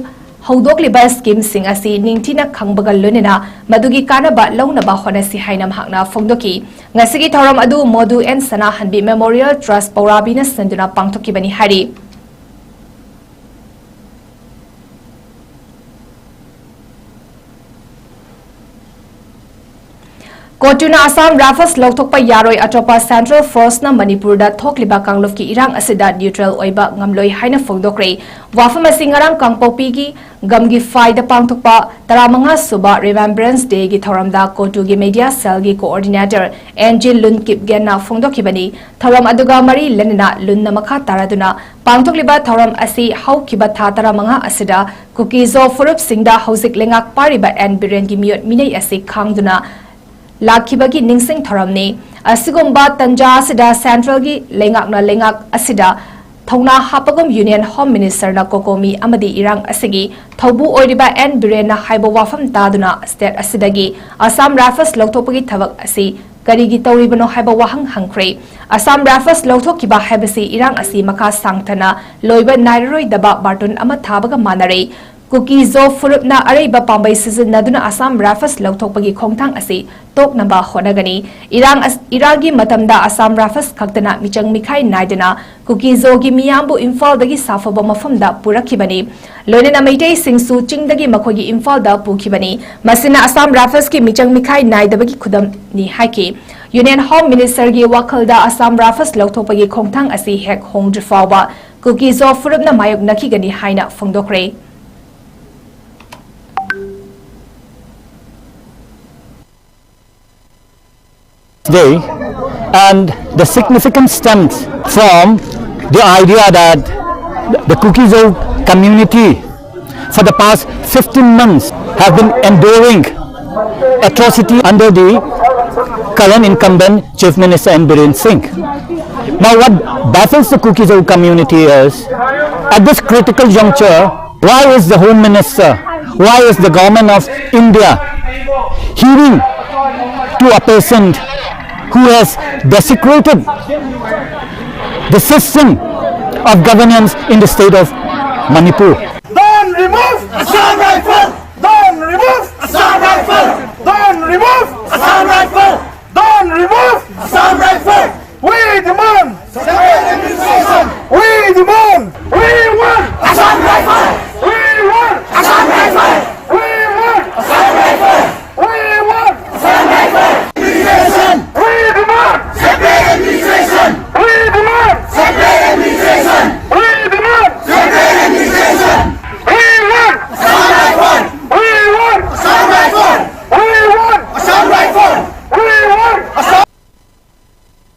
ꯍꯧꯗꯣꯛꯂꯤꯕ ꯁ꯭ꯀꯤꯝꯁꯤꯡ ꯑꯁꯤ ꯅꯤꯡꯊꯤꯅ ꯈꯪꯕꯒ ꯂꯣꯏꯅꯅ ꯃꯗꯨꯒꯤ ꯀꯥꯟꯅꯕ ꯂꯧꯅꯕ ꯍꯣꯠꯅꯁꯤ ꯍꯥꯏꯅ ꯃꯍꯥꯛꯅ ꯐꯣꯡꯗꯣꯛꯈꯤ꯫ ꯉꯁꯤꯒꯤ ꯊꯧꯔꯝ ꯑꯗꯨ ꯃꯣꯗꯨ ꯑꯦꯟ ꯁꯅꯥꯍꯟꯕꯤ ꯃꯦꯃꯣꯔꯤꯌꯦꯜ ꯇ꯭ꯔꯁ ꯄꯧꯔꯥꯕꯤꯅ ꯁꯤꯟꯗꯨꯅ ꯄꯥꯡꯊꯣꯛꯈꯤꯕꯅꯤ ꯍꯥꯏꯔꯤ꯫ ꯀꯣꯇꯨꯅ ꯑꯁꯥꯝ ꯔꯥꯏꯐꯜꯁ ꯂꯧꯊꯣꯛꯄ ꯌꯥꯔꯣꯏ, ꯑꯇꯣꯞꯄ ꯁꯦꯟꯇ꯭ꯔꯦꯜ ꯐꯣꯔꯁꯅ ꯃꯅꯤꯄꯨꯔꯗ ꯊꯣꯛꯂꯤꯕ ꯀꯥꯡꯂꯨꯞꯀꯤ ꯏꯔꯥꯡ ꯑꯁꯤꯗ ꯅ꯭ꯌꯨꯇ꯭ꯔꯦꯜ ꯑꯣꯏꯕ ꯉꯝꯂꯣꯏ ꯍꯥꯏꯅ ꯐꯣꯡꯗꯣꯛꯈ꯭ꯔꯦ꯫ ꯋꯥꯐꯝ ꯑꯁꯤ ꯉꯔꯥꯡ ꯀꯥꯡꯄꯣꯛꯄꯤꯒꯤ ꯒꯝꯒꯤꯐꯥꯏꯗ ꯄꯥꯡꯊꯣꯛꯄ ꯇꯔꯥꯃꯉꯥ ꯁꯨꯕ ꯔꯤꯃꯦꯝꯕ꯭ꯔꯦꯟꯁ ꯗꯦꯒꯤ ꯊꯧꯔꯝꯗ ꯀꯣꯇꯨꯒꯤ ꯃꯦꯗꯤꯌꯥ ꯁꯦꯜꯒꯤ ꯀꯣꯑꯣꯔꯗꯤꯅꯦꯇꯔ ꯑꯦꯟ ꯖꯤ ꯂꯨꯟꯀꯤꯞꯒꯦꯟꯅ ꯐꯣꯡꯗꯣꯛꯈꯤꯕꯅꯤ꯫ ꯊꯧꯔꯝ ꯑꯗꯨꯒ ꯃꯔꯤ ꯂꯩꯅꯅ ꯂꯨꯟꯅ ꯃꯈꯥ ꯇꯥꯔꯗꯨꯅ ꯄꯥꯡꯊꯣꯛꯂꯤꯕ ꯊꯧꯔꯝ ꯑꯁꯤ ꯍꯧꯈꯤꯕ ꯊꯥ ꯇꯔꯥꯃꯉꯥ ꯑꯁꯤꯗ ꯀꯨꯀꯤꯖꯣ ꯐꯨꯔꯨꯞꯁꯤꯡꯗ ꯍꯧꯖꯤꯛ ꯂꯩꯉꯥꯛ ꯄꯥꯏꯔꯤꯕ ꯑꯦꯟ ꯕꯤꯔꯦꯟꯒꯤ ꯃꯤꯑꯣꯠ ꯃꯤꯅꯩ ꯑꯁꯤ ꯈꯥꯡꯗꯨꯅ ꯂꯥꯛꯈꯤꯕꯒꯤ ꯅꯤꯡꯁꯤꯡ ꯊꯧꯔꯝꯅꯤ꯫ ꯑꯁꯤꯒꯨꯝꯕ ꯇꯟꯖꯥ ꯑꯁꯤꯗ ꯁꯦꯟꯇ꯭ꯔꯦꯜꯒꯤ ꯂꯩꯉꯥꯛꯅ ꯂꯩꯉꯥꯛ ꯑꯁꯤꯗ ꯊꯧꯅꯥ ꯍꯥꯞꯄꯒꯨꯝ ꯌꯨꯅꯤꯌꯟ ꯍꯣꯝ ꯃꯤꯅꯤꯁꯇꯔꯅ ꯀꯣꯀꯣꯃꯤ ꯑꯃꯗꯤ ꯏꯔꯥꯡ ꯑꯁꯤꯒꯤ ꯊꯧꯕꯨ ꯑꯣꯏꯔꯤꯕ ꯑꯦꯟ ꯕꯤꯔꯦꯟꯅ ꯍꯥꯏꯕ ꯋꯥꯐꯝ ꯇꯥꯗꯨꯅ ꯁ꯭ꯇꯦꯠ ꯑꯁꯤꯗꯒꯤ ꯑꯁꯥꯝ ꯔꯥꯏꯐꯜꯁ ꯂꯧꯊꯣꯛꯄꯒꯤ ꯊꯕꯛ ꯑꯁꯤ ꯀꯔꯤꯒꯤ ꯇꯧꯔꯤꯕꯅꯣ ꯍꯥꯏꯕ ꯋꯥꯍꯪ ꯍꯪꯈ꯭ꯔꯦ꯫ ꯑꯁꯥꯝ ꯔꯥꯏꯐꯜꯁ ꯂꯧꯊꯣꯛꯈꯤꯕ ꯍꯥꯏꯕꯁꯤ ꯏꯔꯥꯡ ꯑꯁꯤ ꯃꯈꯥ ꯁꯥꯡꯊꯅ ꯂꯣꯏꯕ ꯅꯥꯏꯔꯔꯣꯏꯗꯕ ꯕꯥꯔꯇꯣꯟ ꯑꯃ ꯊꯥꯕꯒ ꯃꯥꯟꯅꯔꯦ꯫ ꯀꯨꯀꯤꯖꯣ ꯐꯨꯔꯨꯞꯅ ꯑꯔꯩꯕ ꯄꯥꯝꯕꯩ ꯁꯤꯖꯤꯟꯅꯗꯨꯅ ꯑꯁꯥꯝ ꯔꯥꯏꯐꯜꯁ ꯂꯧꯊꯣꯛꯄꯒꯤ ꯈꯣꯡꯊꯥꯡ ꯑꯁꯤ ꯇꯣꯛꯅꯕ ꯍꯣꯠꯅꯒꯅꯤ꯫ ꯏꯔꯥꯡ ꯑꯁ-, ꯏꯔꯥꯡꯒꯤ ꯃꯇꯝꯗ ꯑꯁꯥꯝ ꯔꯥꯏꯐꯜꯁ ꯈꯛꯇꯅ ꯃꯤꯆꯪ ꯃꯤꯈꯥꯏ ꯅꯥꯏꯗꯅ ꯀꯨꯀꯤꯖꯣꯒꯤ ꯃꯤꯌꯥꯝꯕꯨ ꯏꯝꯐꯥꯜꯗꯒꯤ ꯁꯥꯐꯕ ꯃꯐꯝꯗ ꯄꯨꯔꯛꯈꯤꯕꯅꯤ꯫ ꯂꯣꯏꯅꯅ ꯃꯩꯇꯩꯁꯤꯡꯁꯨ ꯆꯤꯡꯗꯒꯤ ꯃꯈꯣꯏꯒꯤ ꯏꯝꯐꯥꯜꯗ ꯄꯨꯈꯤꯕꯅꯤ꯫ ꯃꯁꯤꯅ ꯑꯁꯥꯝ ꯔꯥꯏꯐꯜꯁꯀꯤ ꯃꯤꯆꯪ ꯃꯤꯈꯥꯏ ꯅꯥꯏꯗꯕꯒꯤ ꯈꯨꯗꯝꯅꯤ ꯍꯥꯏꯈꯤ꯫ ꯌꯨꯅꯤꯌꯟ ꯍꯣꯝ ꯃꯤꯅꯤꯁꯇꯔꯒꯤ ꯋꯥꯈꯜꯗ ꯑꯁꯥꯝ ꯔꯥꯏꯐꯜꯁ ꯂꯧꯊꯣꯛꯄꯒꯤ ꯈꯣꯡꯊꯥꯡ ꯑꯁꯤ ꯍꯦꯛ ꯍꯣꯡꯗ꯭ꯔꯤ ꯐꯥꯎꯕ ꯀꯨꯀꯤꯖꯣ ꯐꯨꯔꯨꯞꯅ ꯃꯥꯌꯣꯛꯅꯈꯤꯒꯅꯤ ꯍꯥꯏꯅ ꯐꯣꯡꯗꯣꯛꯈ꯭ꯔꯦ꯫ Day, and the significance stems from the idea that the Kuki-Zo community for the past fifteen months have been enduring atrocity under the current incumbent Chief Minister N Biren Singh. Now, what baffles the Kuki-Zo community is, at this critical juncture, why is the Home Minister, why is the government of India heeding to a person who has desecrated the system of governance in the state of Manipur? Don't remove Assam Rifle! Don't remove Assam Rifle! Don't remove Assam Rifle! Don't remove Assam Rifle! We demand separate administration! We demand! We want Assam Rifle! We want Assam Rifle! We want Assam Rifle! We want Assam Rifle! Administration! We demand separate administration! We demand separate administration! We demand separate administration! We want Assam Rifle! We want Assam Rifle! We want Assam Rifle! We want Assam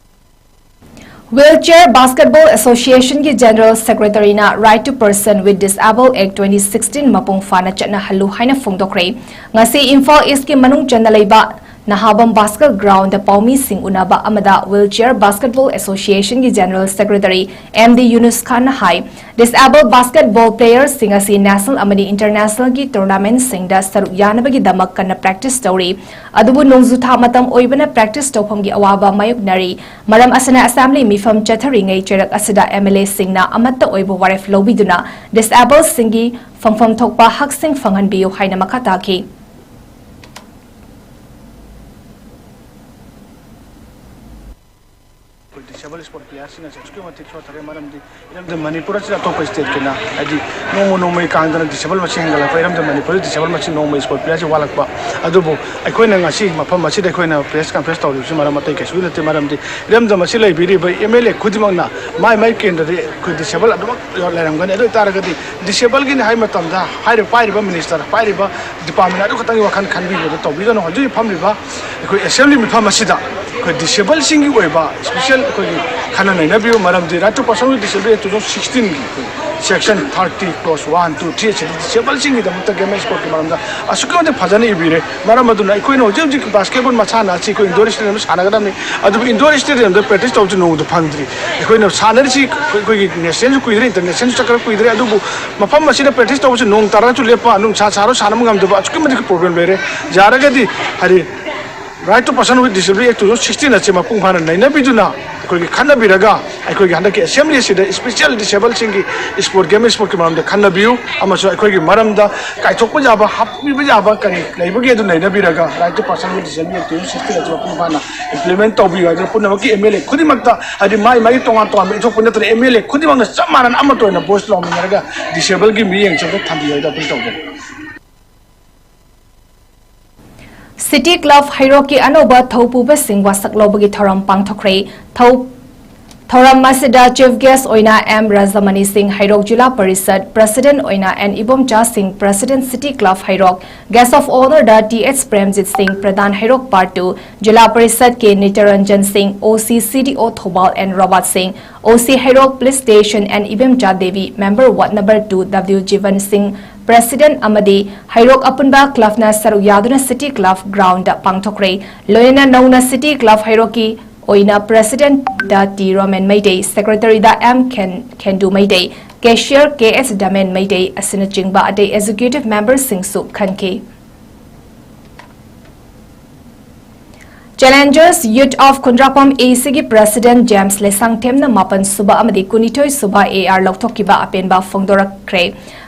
Wheelchair Basketball Association ꯒꯤ General Secretary ꯅ Right to Person with Disable Act twenty sixteen ꯃꯄꯨꯡ ꯐꯥꯅ ꯆꯠꯅꯍꯜꯂꯨ ꯍꯥꯏꯅ ꯐꯣꯡꯗꯣꯛꯈ꯭ꯔꯦ꯫ ꯉꯁꯤ Imphal East ꯀꯤ ꯃꯅꯨꯡ ꯆꯟꯅ ꯂꯩꯕ ꯅꯍꯥꯕꯝ Basketball Ground ꯗ ꯄꯥꯎꯃꯤꯁꯤꯡ ꯎꯅꯕ ꯑꯃꯗ Wheelchair Basketball Association ꯒꯤ General Secretary M D Yunus Khan ꯅ ꯍꯥꯏ, Disable basketball player ꯁꯤꯡ ꯑꯁꯤ national ꯑꯃꯗꯤ international ꯒꯤ tournament ꯁꯤꯡꯗ ꯁꯔꯨꯛ ꯌꯥꯅꯕꯒꯤꯗꯃꯛ ꯀꯟꯅ practice ꯇꯧꯔꯤ꯫ ꯑꯗꯨꯕꯨ ꯅꯣꯡꯖꯨ ꯊꯥ ꯃꯇꯝ ꯑꯣꯏꯕꯅ practice ꯇꯧꯐꯝꯒꯤ ꯑꯋꯥꯕ ꯃꯥꯌꯣꯛꯅꯔꯤ꯫ ꯃꯔꯝ ꯑꯁꯤꯅ Assembly ꯃꯤꯐꯝ ꯆꯠꯊꯔꯤꯉꯩ ꯆꯩꯔꯛ ꯑꯁꯤꯗ M L A ꯁꯤꯡꯅ ꯑꯃꯠꯇ ꯑꯣꯏꯕ ꯋꯥꯔꯦꯞ ꯂꯧꯕꯤꯗꯨꯅ disable ꯁꯤꯡꯒꯤ ꯐꯪꯐꯝ ꯊꯣꯛꯄ ꯍꯛꯁꯤꯡ ꯐꯪꯍꯟꯕꯤꯌꯨ ꯍꯥꯏꯅ ꯃꯈꯥ ꯇꯥꯈꯤ꯫ ꯑꯩꯈꯣꯏ disable sport player ꯁꯤꯡ ꯑꯁꯦ ꯑꯁꯨꯛꯀꯤ ꯃꯇꯤꯛ ꯁꯣꯠꯊꯔꯦ꯫ ꯃꯔꯝꯗꯤ ꯏꯔꯝꯗꯝ ꯃꯅꯤꯄꯨꯔ ꯑꯁꯤꯗ ꯑꯇꯣꯞꯄ state ꯀꯤꯅ, ꯍꯥꯏꯗꯤ, ꯅꯣꯡꯃ ꯅꯣꯡꯃꯒꯤ ꯀꯥꯡꯗꯅ disable ꯃꯁꯤꯡ ꯍꯦꯟꯒꯠꯂꯛꯄ, ꯏꯔꯝꯗꯝ ꯃꯅꯤꯄꯨꯔꯗ disable ꯃꯁꯤꯡ, ꯅꯣꯡꯃꯒꯤ sport player ꯁꯤ ꯋꯥꯠꯂꯛꯄ꯫ ꯑꯗꯨꯕꯨ ꯑꯩꯈꯣꯏꯅ ꯉꯁꯤ ꯃꯐꯝ ꯑꯁꯤꯗ ꯑꯩꯈꯣꯏꯅ press conference ꯇꯧꯔꯤꯕꯁꯤ ꯃꯔꯝ ꯑꯇꯩ ꯀꯩꯁꯨ ꯅꯠꯇꯦ꯫ ꯃꯔꯝꯗꯤ ꯏꯔꯝꯗꯝ ꯑꯁꯤ ꯂꯩꯕꯤꯔꯤꯕ M L A ꯈꯨꯗꯤꯡꯃꯛꯅ ꯃꯥꯏ ꯃꯥꯏ ꯀꯦꯟꯗ꯭ꯔꯗ ꯑꯩꯈꯣꯏ disable ꯑꯗꯨꯃꯛ ꯂꯩꯔꯝꯒꯅꯤ꯫ ꯑꯗꯨ ꯑꯣꯏꯇꯥꯔꯒꯗꯤ disable ꯒꯤꯅꯤ ꯍꯥꯏꯕ ꯃꯇꯝꯗ ꯍꯥꯏꯔꯤꯕ ꯄꯥꯏꯔꯤꯕ minister, ꯄꯥꯏꯔꯤꯕ department ꯑꯗꯨ ꯈꯛꯇꯪꯒꯤ ꯋꯥꯈꯜ ꯈꯟꯕꯤꯕꯗꯨ ꯇꯧꯕꯤꯒꯅꯨ꯫ ꯍꯧꯖꯤꯛ ꯐꯝꯂꯤꯕ ꯑꯩꯈꯣꯏ Assembly ꯃꯤꯐꯝ ꯑꯁꯤꯗ ꯑꯩꯈꯣꯏ ꯗꯤꯁꯦꯕꯜꯁꯤꯡꯒꯤ ꯑꯣꯏꯕ ꯁ꯭ꯄꯦꯁꯦꯜ ꯑꯩꯈꯣꯏꯒꯤ ꯈꯟꯅ ꯅꯩꯅꯕꯤꯌꯨ꯫ ꯃꯔꯝꯗꯤ Right to Person with Disability two thousand sixteen ꯒꯤ ꯑꯩꯈꯣꯏ section thirty clause one, two, three ꯑꯁꯤꯗꯤ ꯗꯤꯁꯦꯕꯜꯁꯤꯡꯒꯤꯗꯃꯛꯇ ꯒꯦꯝ ꯑꯦꯟ ꯁ꯭ꯄꯣꯔꯠꯀꯤ ꯃꯔꯝꯗ ꯑꯁꯨꯛꯀꯤ ꯃꯇꯤꯛ ꯐꯖꯅ ꯏꯕꯤꯔꯦ꯫ ꯃꯔꯝ ꯑꯗꯨꯅ ꯑꯩꯈꯣꯏꯅ ꯍꯧꯖꯤꯛ ꯍꯧꯖꯤꯛ ꯕꯥꯁꯀꯦꯠꯕꯣꯜ ꯃꯁꯥꯟꯅ ꯑꯁꯤ ꯑꯩꯈꯣꯏ ꯏꯟꯗꯣꯔ ꯁ꯭ꯇꯦꯗꯤꯌꯝꯗ ꯁꯥꯟꯅꯒꯗꯕꯅꯤ꯫ ꯑꯗꯨꯕꯨ ꯏꯟꯗꯣꯔ ꯁ꯭ꯇꯦꯗꯤꯌꯝꯗ ꯄ꯭ꯔꯦꯛꯇꯤꯁ ꯇꯧꯕꯁꯤ ꯅꯣꯡꯃꯇ ꯐꯪꯗ꯭ꯔꯤ꯫ ꯑꯩꯈꯣꯏꯅ ꯁꯥꯟꯅꯔꯤꯁꯤ ꯑꯩꯈꯣꯏꯒꯤ ꯅꯦꯁꯅꯦꯜꯁꯨ ꯀꯨꯏꯗ꯭ꯔꯦ, ꯏꯟꯇꯔꯅꯦꯁꯅꯦꯜꯁꯨ ꯆꯠꯈ꯭ꯔ ꯀꯨꯏꯗ꯭ꯔꯦ꯫ ꯑꯗꯨꯕꯨ ꯃꯐꯝ ꯑꯁꯤꯗ ꯄ꯭ꯔꯦꯛꯇꯤꯁ ꯇꯧꯕꯁꯤ ꯅꯣꯡ ꯇꯥꯔꯒꯁꯨ ꯂꯦꯞꯄ, ꯅꯨꯡꯁꯥ ꯁꯥꯔꯁꯨ ꯁꯥꯟꯅꯕ ꯉꯝꯗꯕ ꯑꯁꯨꯛꯀꯤ ꯃꯇꯤꯛ ꯄ꯭ꯔꯣꯕ꯭ꯂꯦꯝ ꯂꯩꯔꯦ꯫ ꯌꯥꯔꯒꯗꯤ ꯍꯥꯏꯗꯤ Right to Person with Disability Act two thousand sixteen ꯑꯁꯤ ꯃꯄꯨꯡ ꯐꯥꯅ ꯅꯩꯅꯕꯤꯗꯨꯅ ꯑꯩꯈꯣꯏꯒꯤ ꯈꯟꯅꯕꯤꯔꯒ ꯑꯩꯈꯣꯏꯒꯤ ꯍꯟꯗꯛꯀꯤ ꯑꯦꯁꯦꯝꯕ꯭ꯂꯤ ꯑꯁꯤꯗ ꯁ꯭ꯄꯦꯁꯦꯜ ꯗꯤꯁꯦꯕꯜꯁꯤꯡꯒꯤ ꯁ꯭ꯄꯣꯔꯠ, ꯒꯦꯝ ꯁ꯭ꯄꯣꯔꯠꯀꯤ ꯃꯔꯝꯗ ꯈꯟꯅꯕꯤꯌꯨ ꯑꯃꯁꯨꯡ ꯑꯩꯈꯣꯏꯒꯤ ꯃꯔꯝꯗ ꯀꯥꯏꯊꯣꯛꯄ ꯌꯥꯕ, ꯍꯥꯞꯄꯤꯕ ꯌꯥꯕ ꯀꯔꯤ ꯂꯩꯕꯒꯦ ꯑꯗꯨ ꯅꯩꯅꯕꯤꯔꯒ Right to Person with Disability Act two thousand sixteen ꯑꯁꯤ ꯃꯄꯨꯡ ꯐꯥꯅ ꯏꯝꯄ꯭ꯂꯤꯃꯦꯟ ꯇꯧꯕꯤꯌꯨ ꯍꯥꯏꯗꯨꯅ ꯄꯨꯝꯅꯃꯛꯀꯤ ꯑꯦꯝ ꯑꯦꯜ ꯑꯦ ꯈꯨꯗꯤꯡꯃꯛꯇ, ꯍꯥꯏꯗꯤ ꯃꯥꯒꯤ ꯃꯥꯒꯤ ꯇꯣꯉꯥꯟ ꯇꯣꯉꯥꯟꯕ ꯏꯊꯣꯛꯄ ꯅꯠꯇꯅ ꯑꯦꯝ ꯑꯦꯜ ꯑꯦ ꯈꯨꯗꯤꯡꯃꯛꯅ ꯆꯞ ꯃꯥꯟꯅꯅ ꯑꯃꯠꯇ ꯑꯣꯏꯅ ꯚꯣꯏꯁ ꯂꯥꯎꯃꯤꯟꯅꯔꯒ ꯗꯤꯁꯦꯕꯜꯒꯤ ꯃꯤꯠꯌꯦꯡꯁꯦ ꯑꯝꯇ ꯊꯝꯕꯤꯌꯨ ꯍꯥꯏꯗꯅ ꯑꯄꯤꯜ ꯇꯧꯖꯔꯤ꯫ ꯁꯤꯇꯤ ꯀ꯭ꯂꯕ ꯍꯩꯔꯣꯛꯀꯤ ꯑꯅꯧꯕ ꯊꯧꯄꯨꯕꯁꯤꯡ ꯋꯥꯁꯛ ꯂꯧꯕꯒꯤ ꯊꯧꯔꯝ ꯄꯥꯡꯊꯣꯛꯈ꯭ꯔꯦ꯫ ꯊꯧ-, ꯊꯧꯔꯝ ꯑꯁꯤꯗ ꯆꯤꯐ ꯒꯦꯁ ꯑꯣꯏꯅ ꯑꯦꯝ ꯔꯥꯖꯃꯅꯤ ꯁꯤꯡ, ꯍꯩꯔꯣꯛ ꯖꯤꯂꯥ ꯄꯔꯤꯁꯠ ꯄ꯭ꯔꯁꯤꯗꯦꯟꯠ ꯑꯣꯏꯅ N Ibomcha Singh, president city club Heirok, guest of ꯑꯣꯅꯔꯗ T H Premjit Singh, Pradhan Heirok part two, Zila Parishad K Nitaranjan Singh, O ꯁꯤ ꯁꯤ ꯗꯤ ꯑꯣ ꯊꯧꯕꯥꯜ ꯑꯦꯟ ꯔꯣꯕꯥꯔꯠ ꯁꯤꯡ, O C Heirok police station N Ibemcha Devi, member ward number two W Jiban Singh, president ꯑꯃꯗꯤ ꯍꯩꯔꯣꯛ ꯑꯄꯨꯟꯕ ꯀ꯭ꯂꯕꯅ ꯁꯔꯨꯛ ꯌꯥꯗꯨꯅ ꯁꯤꯇꯤ ꯀ꯭ꯂꯕ ꯒ꯭ꯔꯥꯎꯟꯗ ꯄꯥꯡꯊꯣꯛꯈ꯭ꯔꯦ꯫ ꯂꯣꯏꯅꯅ ꯅꯧꯅ ꯁꯤꯇꯤ ꯀ꯭ꯂꯕ ꯍꯩꯔꯣꯛꯀꯤ ꯑꯣꯏꯅ ꯄ꯭ꯔꯁꯤꯗꯦꯟꯠꯗ ꯇꯤ ꯔꯣꯃꯦꯟ ꯃꯩꯇꯩ, ꯁꯦꯀ꯭ꯔꯦꯇꯔꯤꯗ ꯑꯦꯝ ꯈꯦꯟ-, Khendu Meitei, cashier K S Damen Meitei ꯑꯁꯤꯅꯆꯤꯡꯕ ꯑꯇꯩ ꯑꯦꯛꯖꯤꯀ꯭ꯌꯨꯇꯤꯚ ꯃꯦꯝꯕꯔꯁꯤꯡꯁꯨ ꯈꯟꯈꯤ꯫ Challengers Youth of ꯈꯨꯟꯗ꯭ꯔꯥꯛꯄꯝ ꯑꯦ ꯁꯤꯒꯤ ꯄ꯭ꯔꯁꯤꯗꯦꯟꯠ ꯖꯦꯝꯁ ꯂꯩꯁꯥꯡꯊꯦꯝꯅ ꯃꯥꯄꯟ ꯁꯨꯕ ꯑꯃꯗꯤ ꯀꯨꯟꯅꯤꯊꯣꯏ ꯁꯨꯕ ꯑꯦ ꯑꯥꯔ ꯂꯧꯊꯣꯛꯈꯤꯕ ꯑꯄꯦꯟꯕ ꯐꯣꯡꯗꯣꯔꯛꯈ꯭ꯔꯦ꯫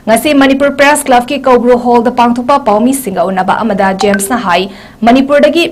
ꯉꯁꯤ ꯃꯅꯤꯄꯨꯔ ꯄ꯭ꯔꯦꯁ ꯀ꯭ꯂꯕꯀꯤ ꯀꯧꯕ꯭ꯔꯨ ꯍꯣꯜꯗ ꯄꯥꯡꯊꯣꯛꯄ ꯄꯥꯎꯃꯤꯁꯤꯡꯒ ꯎꯅꯕ ꯑꯃꯗ ꯖꯦꯝꯁꯅ ꯍꯥꯏ, ꯃꯅꯤꯄꯨꯔꯗꯒꯤ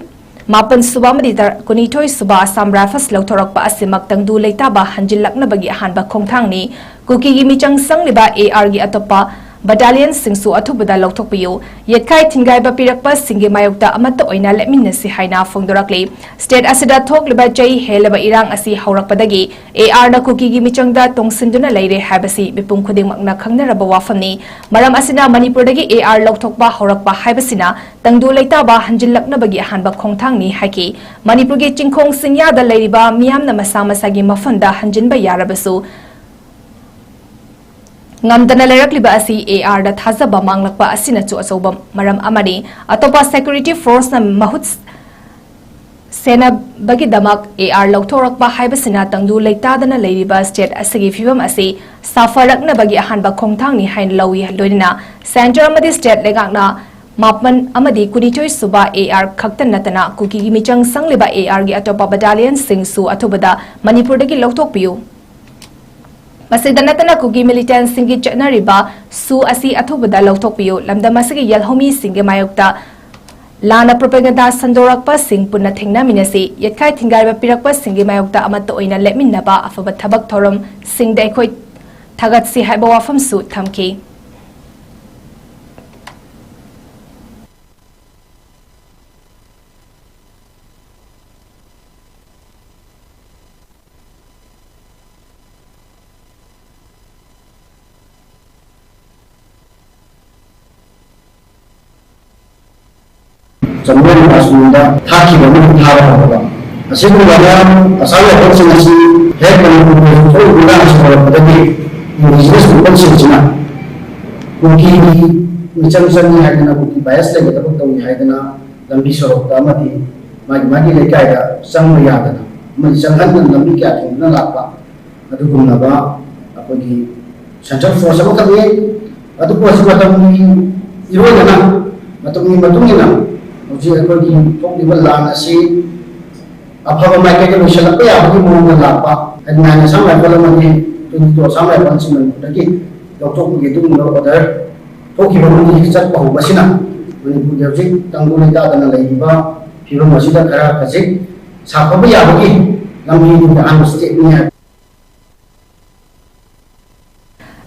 ꯃꯥꯄꯟ ꯁꯨꯕ ꯑꯃꯗꯤ ꯇꯔ-, ꯀꯨꯟꯅꯤꯊꯣꯏ ꯁꯨꯕ ꯑꯁꯥꯝ ꯔꯥꯏꯐꯜꯁ ꯂꯧꯊꯣꯔꯛꯄ ꯑꯁꯤꯃꯛ ꯇꯪꯗꯨ ꯂꯩꯇꯥꯕ ꯍꯟꯖꯤꯜꯂꯛꯅꯕꯒꯤ ꯑꯍꯥꯟꯕ ꯈꯣꯡꯊꯥꯡꯅꯤ꯫ ꯀꯨꯀꯤꯒꯤ ꯃꯤꯆꯪ ꯆꯪꯂꯤꯕ ꯑꯦ ꯑꯥꯔꯒꯤ ꯑꯇꯣꯞꯄ ꯕꯠꯇꯥꯂꯤꯌꯟꯁꯤꯡꯁꯨ ꯑꯊꯨꯕꯗ ꯂꯧꯊꯣꯛꯄꯤꯌꯨ, ꯌꯦꯠꯈꯥꯏ ꯊꯤꯡꯒꯥꯏꯕ ꯄꯤꯔꯛꯄꯁꯤꯡꯒꯤ ꯃꯥꯌꯣꯛꯇ ꯑꯃꯠꯇ ꯑꯣꯏꯅ ꯂꯦꯞꯃꯤꯟꯅꯁꯤ ꯍꯥꯏꯅ ꯐꯣꯡꯗꯣꯔꯛꯂꯤ꯫ ꯁ꯭ꯇꯦꯠ ꯑꯁꯤꯗ ꯊꯣꯛꯂꯤꯕ ꯆꯍꯤ ꯍꯦꯜꯂꯕ ꯏꯔꯥꯡ ꯑꯁꯤ ꯍꯧꯔꯛꯄꯗꯒꯤ ꯑꯦ ꯑꯥꯔꯅ ꯀꯨꯀꯤꯒꯤ ꯃꯤꯆꯪꯗ ꯇꯣꯡꯁꯤꯟꯗꯨꯅ ꯂꯩꯔꯦ ꯍꯥꯏꯕꯁꯤ ꯃꯤꯄꯨꯝ ꯈꯨꯗꯤꯡꯃꯛꯅ ꯈꯪꯅꯔꯕ ꯋꯥꯐꯝꯅꯤ꯫ ꯃꯔꯝ ꯑꯁꯤꯅ ꯃꯅꯤꯄꯨꯔꯗꯒꯤ ꯑꯦ ꯑꯥꯔ ꯂꯧꯊꯣꯛꯄ ꯍꯧꯔꯛꯄ ꯍꯥꯏꯕꯁꯤꯅ ꯇꯪꯗꯨ ꯂꯩꯇꯥꯕ ꯍꯟꯖꯤꯜꯂꯛꯅꯕꯒꯤ ꯑꯍꯥꯟꯕ ꯈꯣꯡꯊꯥꯡꯅꯤ ꯍꯥꯏꯈꯤ꯫ ꯃꯅꯤꯄꯨꯔꯒꯤ ꯆꯤꯡꯈꯣꯡ ꯆꯤꯡꯌꯥꯗ ꯂꯩꯔꯤꯕ ꯃꯤꯌꯥꯝꯅ ꯃꯁꯥ ꯃꯁꯥꯒꯤ ꯃꯐꯝꯗ ꯍꯟꯖꯤꯟꯕ ꯌꯥꯔꯕꯁꯨ, ꯉꯝꯗꯅ ꯂꯩꯔꯛꯂꯤꯕ ꯑꯁꯤ ꯑꯦ ꯑꯥꯔꯗ ꯊꯥꯖꯕ ꯃꯥꯡꯂꯛꯄ ꯑꯁꯤꯅꯁꯨ ꯑꯆꯧꯕ ꯃꯔꯝ ꯑꯃꯅꯤ꯫ ꯑꯇꯣꯞꯄ ꯁꯦꯀ꯭ꯌꯨꯔꯤꯇꯤ ꯐꯣꯔꯁꯅ ꯃꯍꯨꯠ ꯁꯦꯟꯅꯕꯒꯤꯗꯃꯛ ꯑꯦ ꯑꯥꯔ ꯂꯧꯊꯣꯔꯛꯄ ꯍꯥꯏꯕꯁꯤꯅ ꯇꯪꯗꯨ ꯂꯩꯇꯥꯗꯅ ꯂꯩꯔꯤꯕ ꯁ꯭ꯇꯦꯠ ꯑꯁꯤꯒꯤ ꯐꯤꯚꯝ ꯑꯁꯤ ꯁꯥꯐꯔꯛꯅꯕꯒꯤ ꯑꯍꯥꯟꯕ ꯈꯣꯡꯊꯥꯡꯅꯤ ꯍꯥꯏꯅ ꯂꯧꯏ꯫ ꯂꯣꯏꯅꯅ ꯁꯦꯟꯇꯔ ꯑꯃꯗꯤ ꯁ꯭ꯇꯦꯠ ꯂꯩꯉꯥꯛꯅ ꯃꯥꯄꯟ ꯑꯃꯗꯤ ꯀꯨꯟꯅꯤꯊꯣꯏ ꯁꯨꯕ ꯑꯦ ꯑꯥꯔ ꯈꯛꯇ ꯅꯠꯇꯅ ꯀꯨꯀꯤꯒꯤ ꯃꯤꯆꯪ ꯆꯪꯂꯤꯕ ꯑꯦ ꯑꯥꯔꯒꯤ ꯑꯇꯣꯞꯄ ꯕꯠꯇꯥꯂꯤꯌꯟꯁꯤꯡꯁꯨ ꯑꯊꯨꯕꯗ ꯃꯅꯤꯄꯨꯔꯗꯒꯤ ꯂꯧꯊꯣꯛꯄꯤꯌꯨ꯫ ꯃꯁꯤꯗ ꯅꯠꯇꯅ ꯀꯨꯀꯤ ꯃꯤꯂꯤꯇꯦꯟꯁꯤꯡꯒꯤ ꯆꯠꯅꯔꯤꯕ ꯁꯨ ꯑꯁꯤ ꯑꯊꯨꯕꯗ ꯂꯧꯊꯣꯛꯄꯤꯌꯨ꯫ ꯂꯝꯗꯝ ꯑꯁꯤꯒꯤ ꯌꯦꯜꯍꯧꯃꯤꯁꯤꯡꯒꯤ ꯃꯥꯌꯣꯛꯇ ꯂꯥꯟꯅ ꯄ꯭ꯔꯣꯄꯦꯒꯦꯟꯗꯥ ꯁꯟꯗꯣꯔꯛꯄꯁꯤꯡ ꯄꯨꯟꯅ ꯊꯦꯡꯅꯃꯤꯟꯅꯁꯤ꯫ ꯌꯦꯠꯈꯥꯏ ꯊꯤꯡꯒꯥꯏꯕ ꯄꯤꯔꯛꯄꯁꯤꯡꯒꯤ ꯃꯥꯌꯣꯛꯇ ꯑꯃꯠꯇ ꯑꯣꯏꯅ ꯂꯦꯞꯃꯤꯟꯅꯕ, ꯑꯐꯕ ꯊꯕꯛ ꯊꯧꯔꯝꯁꯤꯡꯗ ꯑꯩꯈꯣꯏ ꯊꯥꯒꯠꯁꯤ ꯍꯥꯏꯕ ꯋꯥꯐꯝꯁꯨ ꯊꯝꯈꯤ꯫ ꯆꯥꯝꯃꯔꯤ ꯃꯉꯥ ꯁꯨꯕꯗ ꯊꯥꯈꯤꯕ ꯑꯃ ꯊꯥꯕ ꯍꯧꯔꯕ꯫ ꯑꯁꯤꯒꯨꯝꯂꯕ ꯑꯁꯥꯝ ꯔꯥꯏꯐꯜꯁꯤꯡ ꯑꯁꯤ ꯍꯦꯛ ꯃꯅꯤꯄꯨꯔꯒꯤ ꯊꯣꯛꯂꯤꯕ ꯏꯔꯥꯡ ꯑꯁꯤ ꯍꯧꯔꯛꯄꯗꯒꯤ indigenous peopleꯁꯤꯡꯁꯤꯅ ꯀꯨꯀꯤꯒꯤ ꯃꯤꯆꯪ ꯆꯪꯏ ꯍꯥꯏꯗꯅ, ꯀꯨꯀꯤ bias ꯂꯩꯒꯗꯕ ꯇꯧꯏ ꯍꯥꯏꯗꯅ, ꯂꯝꯕꯤ ꯁꯣꯔꯣꯛꯇ ꯑꯃꯗꯤ ꯃꯥꯒꯤ ꯃꯥꯒꯤ ꯂꯩꯀꯥꯏꯗ ꯆꯪꯕ ꯌꯥꯗꯅ ꯑꯃꯗꯤ ꯆꯪꯍꯟꯗꯅ ꯂꯝꯕꯤ ꯀꯌꯥ ꯊꯤꯡꯗꯨꯅ ꯂꯥꯛꯄ ꯑꯗꯨꯒꯨꯝꯂꯕ ꯑꯩꯈꯣꯏꯒꯤ central force ꯑꯃꯈꯛꯅꯤ꯫ ꯑꯗꯨꯕꯨ ꯍꯧꯖꯤꯛ ꯃꯇꯝꯒꯤ ꯏꯔꯣꯏꯅꯅ, ꯃꯇꯝꯒꯤ ꯃꯇꯨꯡ ꯏꯟꯅ ꯍꯧꯖꯤꯛ ꯑꯩꯈꯣꯏꯒꯤ ꯊꯣꯛꯂꯤꯕ ꯂꯥꯟ ꯑꯁꯤ ꯑꯐꯕ ꯃꯥꯏꯀꯩꯗ ꯂꯣꯏꯁꯤꯜꯂꯛꯄ ꯌꯥꯕꯒꯤ ꯃꯑꯣꯡꯗ ꯂꯥꯛꯄ, ꯍꯥꯏꯗꯤ ꯅꯥꯏꯟ ꯑꯁꯥꯝ ꯔꯥꯏꯐꯜ ꯑꯃꯗꯤ ꯇ꯭ꯋꯦꯟꯇꯤ ꯇꯨ ꯑꯁꯥꯝ ꯔꯥꯏꯐꯜꯁꯤꯡ ꯃꯅꯤꯄꯨꯔꯗꯒꯤ ꯂꯧꯊꯣꯛꯄꯒꯤ ꯑꯗꯨꯒꯨꯝꯕ order ꯊꯣꯛꯈꯤꯕ ꯑꯃꯗꯤ ꯆꯠꯄ ꯍꯧꯕꯁꯤꯅ ꯃꯅꯤꯄꯨꯔꯒꯤ ꯍꯧꯖꯤꯛ ꯇꯪꯗꯨ ꯂꯩꯇꯥꯗꯅ ꯂꯩꯔꯤꯕ ꯐꯤꯕꯝ ꯑꯁꯤꯗ ꯈꯔ ꯈꯖꯤꯛ ꯁꯥꯐꯕ ꯌꯥꯕꯒꯤ ꯂꯝꯕꯤꯗꯨꯒꯤ ꯑꯍꯥꯟꯕ stepꯅꯤ ꯍꯥꯏꯕ꯫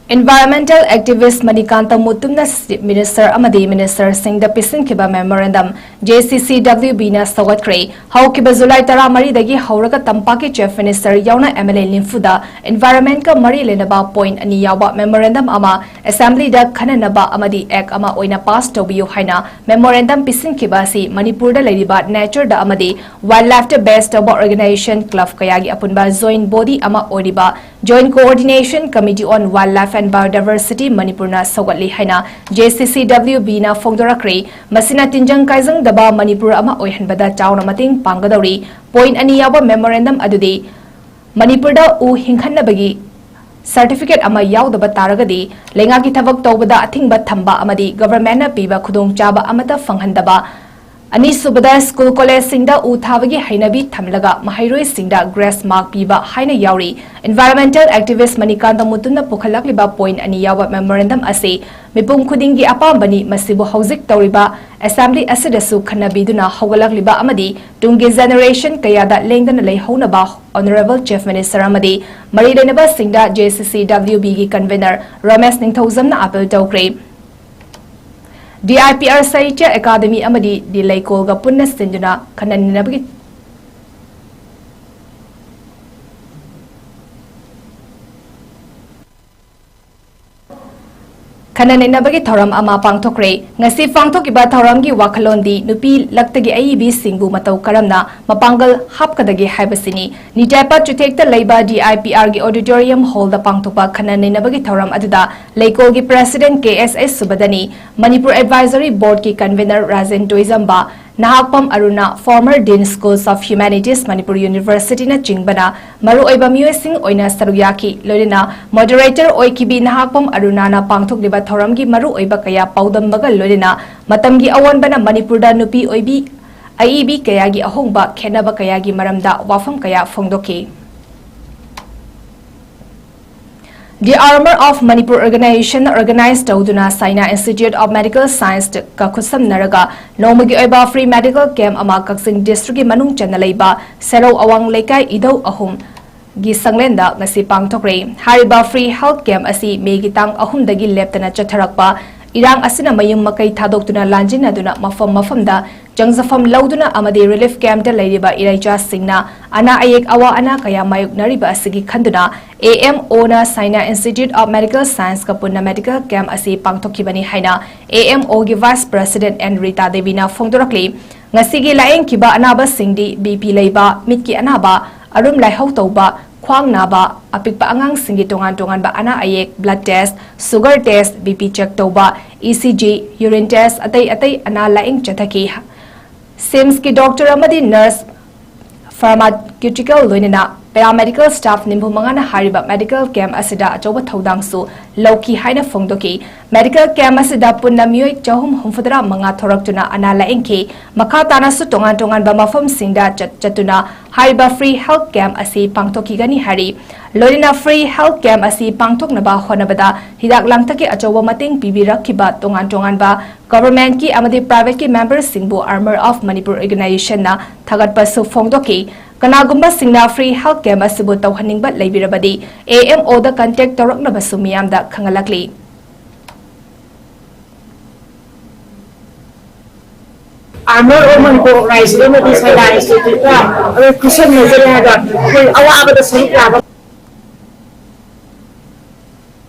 Environmental activist Manikanta Muttumna Chief Minister ꯑꯃꯗꯤ Ministerꯁꯤꯡꯗ ꯄꯤꯁꯤꯟꯈꯤꯕ memorandum J C C W Bꯅ ꯁꯧꯒꯠꯈ꯭ꯔꯦ꯫ ꯍꯧꯈꯤꯕ July ꯇꯔꯥꯃꯔꯤꯗꯒꯤ ꯍꯧꯔꯒ ꯇꯝꯄꯥꯛꯀꯤ Chief Minister ꯌꯥꯎꯅ M L A ꯅꯤꯐꯨꯗ environmentꯀ ꯃꯔꯤ ꯂꯩꯅꯕ point ꯑꯅꯤ ꯌꯥꯎꯕ memorandum ꯑꯃ Assemblyꯗ ꯈꯟꯅꯅꯕ ꯑꯃꯗꯤ act ꯑꯃ ꯑꯣꯏꯅ pass ꯇꯧꯕꯤꯌꯨ ꯍꯥꯏꯅ memorandum ꯄꯤꯁꯤꯟꯈꯤꯕ ꯑꯁꯤ ꯃꯅꯤꯄꯨꯔꯗ ꯂꯩꯔꯤꯕ natureꯗ ꯑꯃꯗꯤ wildlifeꯇ base ꯇꯧꯕ organization club ꯀꯌꯥꯒꯤ ꯑꯄꯨꯟꯕ joint body ꯑꯃ ꯑꯣꯏꯔꯤꯕ Joint Coordination Committee on Wildlife and Biodiversity ꯃꯅꯤꯄꯨꯔꯅ ꯁꯧꯒꯠꯂꯤ ꯍꯥꯏꯅ J C C W Bꯅ ꯐꯣꯡꯗꯣꯔꯛꯈ꯭ꯔꯦ꯫ ꯃꯁꯤꯅ ꯇꯤꯟꯖꯪ ꯀꯥꯏꯖꯪꯗꯕ ꯃꯅꯤꯄꯨꯔ ꯑꯃ ꯑꯣꯏꯍꯟꯕꯗ ꯆꯥꯎꯅ ꯃꯇꯦꯡ ꯄꯥꯡꯒꯗꯧꯔꯤ꯫ Point ꯑꯅꯤ ꯌꯥꯎꯕ memorandum ꯑꯗꯨꯗꯤ ꯃꯅꯤꯄꯨꯔꯗ ꯎ ꯍꯤꯡꯍꯟꯅꯕꯒꯤ certificate ꯑꯃ ꯌꯥꯎꯗꯕ ꯇꯥꯔꯒꯗꯤ ꯂꯩꯉꯥꯛꯀꯤ ꯊꯕꯛ ꯇꯧꯕꯗ ꯑꯊꯤꯡꯕ ꯊꯝꯕ ꯑꯃꯗꯤ governmentꯅ ꯄꯤꯕ ꯈꯨꯗꯣꯡꯆꯥꯕ ꯑꯃꯠꯇ ꯐꯪꯍꯟꯗꯕ, ꯑꯅꯤꯁꯨꯕꯗ, school collegeꯁꯤꯡꯗ ꯎ ꯊꯥꯕꯒꯤ ꯍꯩꯅꯕꯤ ꯊꯝꯂꯒ ꯃꯍꯩꯔꯣꯏꯁꯤꯡꯗ grace mark ꯄꯤꯕ ꯍꯥꯏꯅ ꯌꯥꯎꯔꯤ꯫ Environmental activist ꯃꯅꯤꯀꯥꯟꯇ ꯃꯨꯇꯨꯝꯅ ꯄꯨꯈꯠꯂꯛꯂꯤꯕ point ꯑꯅꯤ ꯌꯥꯎꯕ memorandum ꯑꯁꯤ ꯃꯤꯄꯨꯝ ꯈꯨꯗꯤꯡꯒꯤ ꯑꯄꯥꯝꯕꯅꯤ꯫ ꯃꯁꯤꯕꯨ ꯍꯧꯖꯤꯛ ꯇꯧꯔꯤꯕ Assembly ꯑꯁꯤꯗꯁꯨ ꯈꯟꯅꯕꯤꯗꯨꯅ ꯍꯧꯒꯠꯂꯛꯂꯤꯕ ꯑꯃꯗꯤ ꯇꯨꯡꯒꯤ generation ꯀꯌꯥꯗ ꯂꯦꯡꯗꯅ ꯂꯩꯍꯧꯅꯕ Honourable Chief Minister ꯑꯃꯗꯤ ꯃꯔꯤ ꯂꯩꯅꯕꯁꯤꯡꯗ J C C W Bꯒꯤ convener Ramesh ꯅꯤꯡꯊꯧꯖꯝꯅ appeal ꯇꯧꯈ꯭ꯔꯦ꯫ D I P R Sahitya Academy ꯑꯃꯗꯤ ꯗꯤ ꯂꯩꯀꯣꯜꯒ ꯄꯨꯟꯅ ꯁꯤꯟꯗꯨꯅ ꯈꯟꯅ ꯅꯩꯅꯕꯒꯤ ꯈꯟꯅ ꯅꯩꯅꯕꯒꯤ ꯊꯧꯔꯝ ꯑꯃ ꯄꯥꯡꯊꯣꯛꯈ꯭ꯔꯦ꯫ ꯉꯁꯤ ꯄꯥꯡꯊꯣꯛꯈꯤꯕ ꯊꯧꯔꯝꯒꯤ ꯋꯥꯈꯜꯂꯣꯟꯗꯤ ꯅꯨꯄꯤ ꯂꯛꯇꯒꯤ ꯑꯏꯕꯤꯁꯤꯡꯕꯨ ꯃꯇꯧ ꯀꯔꯝꯅ ꯃꯄꯥꯡꯒꯜ ꯍꯥꯞꯀꯗꯒꯦ ꯍꯥꯏꯕꯁꯤꯅꯤ꯫ ꯅꯤꯇꯦꯄꯥ ꯆꯨꯊꯦꯛꯇ ꯂꯩꯕ D I P Rꯒꯤ auditorium hallꯗ ꯄꯥꯡꯊꯣꯛꯄ ꯈꯟꯅ ꯅꯩꯅꯕꯒꯤ ꯊꯧꯔꯝ ꯑꯗꯨꯗ ꯂꯩꯀꯣꯜꯒꯤ president K S H ꯁꯨꯕꯗꯅꯤ, Manipur advisory boardꯀꯤ convener Rajen ꯇꯣꯏꯖꯝꯕ, Nahakpam Aruna, former Dean Schools of Humanities Manipur Universityꯅꯆꯤꯡꯕꯅ ꯃꯔꯨꯑꯣꯏꯕ ꯃꯤꯑꯣꯏꯁꯤꯡ ꯑꯣꯏꯅ ꯁꯔꯨꯛ ꯌꯥꯈꯤ꯫ ꯂꯣꯏꯅꯅ moderator ꯑꯣꯏꯈꯤꯕꯤ ꯅꯍꯥꯛꯄꯝ ꯑꯔꯨꯅꯥꯅ ꯄꯥꯡꯊꯣꯛꯂꯤꯕ ꯊꯧꯔꯝꯒꯤ ꯃꯔꯨꯑꯣꯏꯕ ꯀꯌꯥ ꯄꯥꯎꯗꯝꯕꯒ ꯂꯣꯏꯅꯅ ꯃꯇꯝꯒꯤ ꯑꯑꯣꯟꯕꯅ ꯃꯅꯤꯄꯨꯔꯗ ꯅꯨꯄꯤ ꯑꯣꯏꯕꯤ ꯑꯏꯕꯤ ꯀꯌꯥꯒꯤ ꯑꯍꯣꯡꯕ ꯈꯦꯠꯅꯕ ꯀꯌꯥꯒꯤ ꯃꯔꯝꯗ ꯋꯥꯐꯝ ꯀꯌꯥ ꯐꯣꯡꯗꯣꯛꯈꯤ꯫ The Armor of Manipur Organization organize ꯇꯧꯗꯨꯅ Saina Institute of Medical Scienceꯀ ꯈꯨꯠꯁꯝꯅꯔꯒ ꯅꯣꯡꯃꯒꯤ ꯑꯣꯏꯕ free medical camp ꯑꯃ ꯀꯛꯆꯤꯡ districtꯀꯤ ꯃꯅꯨꯡ ꯆꯟꯅ ꯂꯩꯕ ꯁꯦꯔꯧ ꯑꯋꯥꯡ ꯂꯩꯀꯥꯏ ꯏꯙꯧ ꯑꯍꯨꯝ ꯒꯤ ꯁꯪꯂꯦꯟꯗ ꯉꯁꯤ ꯄꯥꯡꯊꯣꯛꯈ꯭ꯔꯦ꯫ ꯍꯥꯏꯔꯤꯕ free health camp ꯑꯁꯤ ꯃꯦꯒꯤ ꯇꯥꯡ ꯑꯍꯨꯝꯗꯒꯤ ꯂꯦꯞꯇꯅ ꯆꯠꯊꯔꯛꯄ ꯏꯔꯥꯡ ꯑꯁꯤꯅ ꯃꯌꯨꯝ ꯃꯀꯩ ꯊꯥꯗꯣꯛꯇꯨꯅ ꯂꯥꯟꯖꯤꯟꯅꯗꯨꯅ ꯃꯐꯝ ꯃꯐꯝꯗ ꯆꯪꯖꯐꯝ ꯂꯧꯗꯨꯅ ꯑꯃꯗꯤ relief campꯇ ꯂꯩꯔꯤꯕ ꯏꯔꯩꯆꯥꯁꯤꯡꯅ ꯑꯅꯥ ꯑꯌꯦꯛ ꯑꯋꯥ ꯑꯅꯥ ꯀꯌꯥ ꯃꯥꯌꯣꯛꯅꯔꯤꯕ ꯑꯁꯤꯒꯤ ꯈꯟꯗꯨꯅ AMOꯅ Saina Institute of Medical Scienceꯀ ꯄꯨꯟꯅ medical camp ꯑꯁꯤ ꯄꯥꯡꯊꯣꯛꯈꯤꯕꯅꯤ ꯍꯥꯏꯅ AMOꯒꯤ vice president N Rita Deviꯅ ꯐꯣꯡꯗꯣꯔꯛꯂꯤ꯫ ꯉꯁꯤꯒꯤ ꯂꯥꯌꯦꯡꯈꯤꯕ ꯑꯅꯥꯕꯁꯤꯡꯗꯤ BP ꯂꯩꯕ, ꯃꯤꯠꯀꯤ ꯑꯅꯥꯕ, ꯑꯔꯨꯝ ꯂꯥꯏꯍꯧ ꯇꯧꯕ, ꯈ꯭ꯋꯥꯡ ꯅꯥꯕ, ꯑꯄꯤꯛꯄ ꯑꯉꯥꯡꯁꯤꯡꯒꯤ ꯇꯣꯉꯥꯟ ꯇꯣꯉꯥꯟꯕ ꯑꯅꯥ ꯑꯌꯦꯛ, blood test, sugar test, BP check ꯇꯧꯕ, ECG, urine test, ꯑꯇꯩ ꯑꯇꯩ ꯑꯅꯥ ꯂꯥꯌꯦꯡ ꯆꯠꯊꯈꯤ꯫ SIMSꯀꯤ doctor ꯑꯃꯗꯤ nurse, pharmaceutical ꯂꯣꯏꯅꯅ paramedical staff ꯅꯤꯐꯨ ꯃꯉꯥꯅ ꯍꯥꯏꯔꯤꯕ medical camp ꯑꯁꯤꯗ ꯑꯆꯧꯕ ꯊꯧꯗꯥꯡꯁꯨ ꯂꯧꯈꯤ ꯍꯥꯏꯅ ꯐꯣꯡꯗꯣꯛꯈꯤ꯫ Medical camp ꯑꯁꯤꯗ ꯄꯨꯟꯅ ꯃꯤꯑꯣꯏ ꯆꯍꯨꯝ ꯍꯨꯝꯐꯨꯇꯔꯥ ꯃꯉꯥ ꯊꯣꯔꯛꯇꯨꯅ ꯑꯅꯥ ꯂꯥꯌꯦꯡꯈꯤ꯫ ꯃꯈꯥ ꯇꯥꯅꯁꯨ ꯇꯣꯉꯥꯟ ꯇꯣꯉꯥꯟꯕ ꯃꯐꯝꯁꯤꯡꯗ ꯆꯠ-, ꯆꯠꯇꯨꯅ ꯍꯥꯏꯔꯤꯕ free health camp ꯑꯁꯤ ꯄꯥꯡꯊꯣꯛꯈꯤꯒꯅꯤ ꯍꯥꯏꯔꯤ꯫ ꯂꯣꯏꯅꯅ free health camp ꯑꯁꯤ ꯄꯥꯡꯊꯣꯛꯅꯕ ꯍꯣꯠꯅꯕꯗ ꯍꯤꯗꯥꯛ ꯂꯥꯡꯊꯛꯀꯤ ꯑꯆꯧꯕ ꯃꯇꯦꯡ ꯄꯤꯕꯤꯔꯛꯈꯤꯕ ꯇꯣꯉꯥꯟ ꯇꯣꯉꯥꯟꯕ governmentꯀꯤ ꯑꯃꯗꯤ privateꯀꯤ memberꯁꯤꯡꯕꯨ Armour of Manipur organizationꯅ ꯊꯥꯒꯠꯄꯁꯨ ꯐꯣꯡꯗꯣꯛꯈꯤ꯫ ꯀꯅꯥꯒꯨꯝꯕꯁꯤꯡꯅ free health camp ꯑꯁꯤꯕꯨ ꯇꯧꯍꯟꯅꯤꯡꯕ ꯂꯩꯕꯤꯔꯕꯗꯤ AMOꯗ contact ꯇꯧꯔꯛꯅꯕꯁꯨ ꯃꯤꯌꯥꯝꯗ ꯈꯪꯍꯜꯂꯛꯂꯤ꯫ Armour of Manipur organization ꯑꯃꯗꯤ Saina Instituteꯀ ꯑꯩꯈꯣꯏ ꯈꯨꯠꯁꯝꯅꯖꯔꯤ ꯍꯥꯏꯕ ꯑꯩꯈꯣꯏ ꯑꯋꯥꯕꯗ ꯁꯔꯨꯛ ꯌꯥꯕ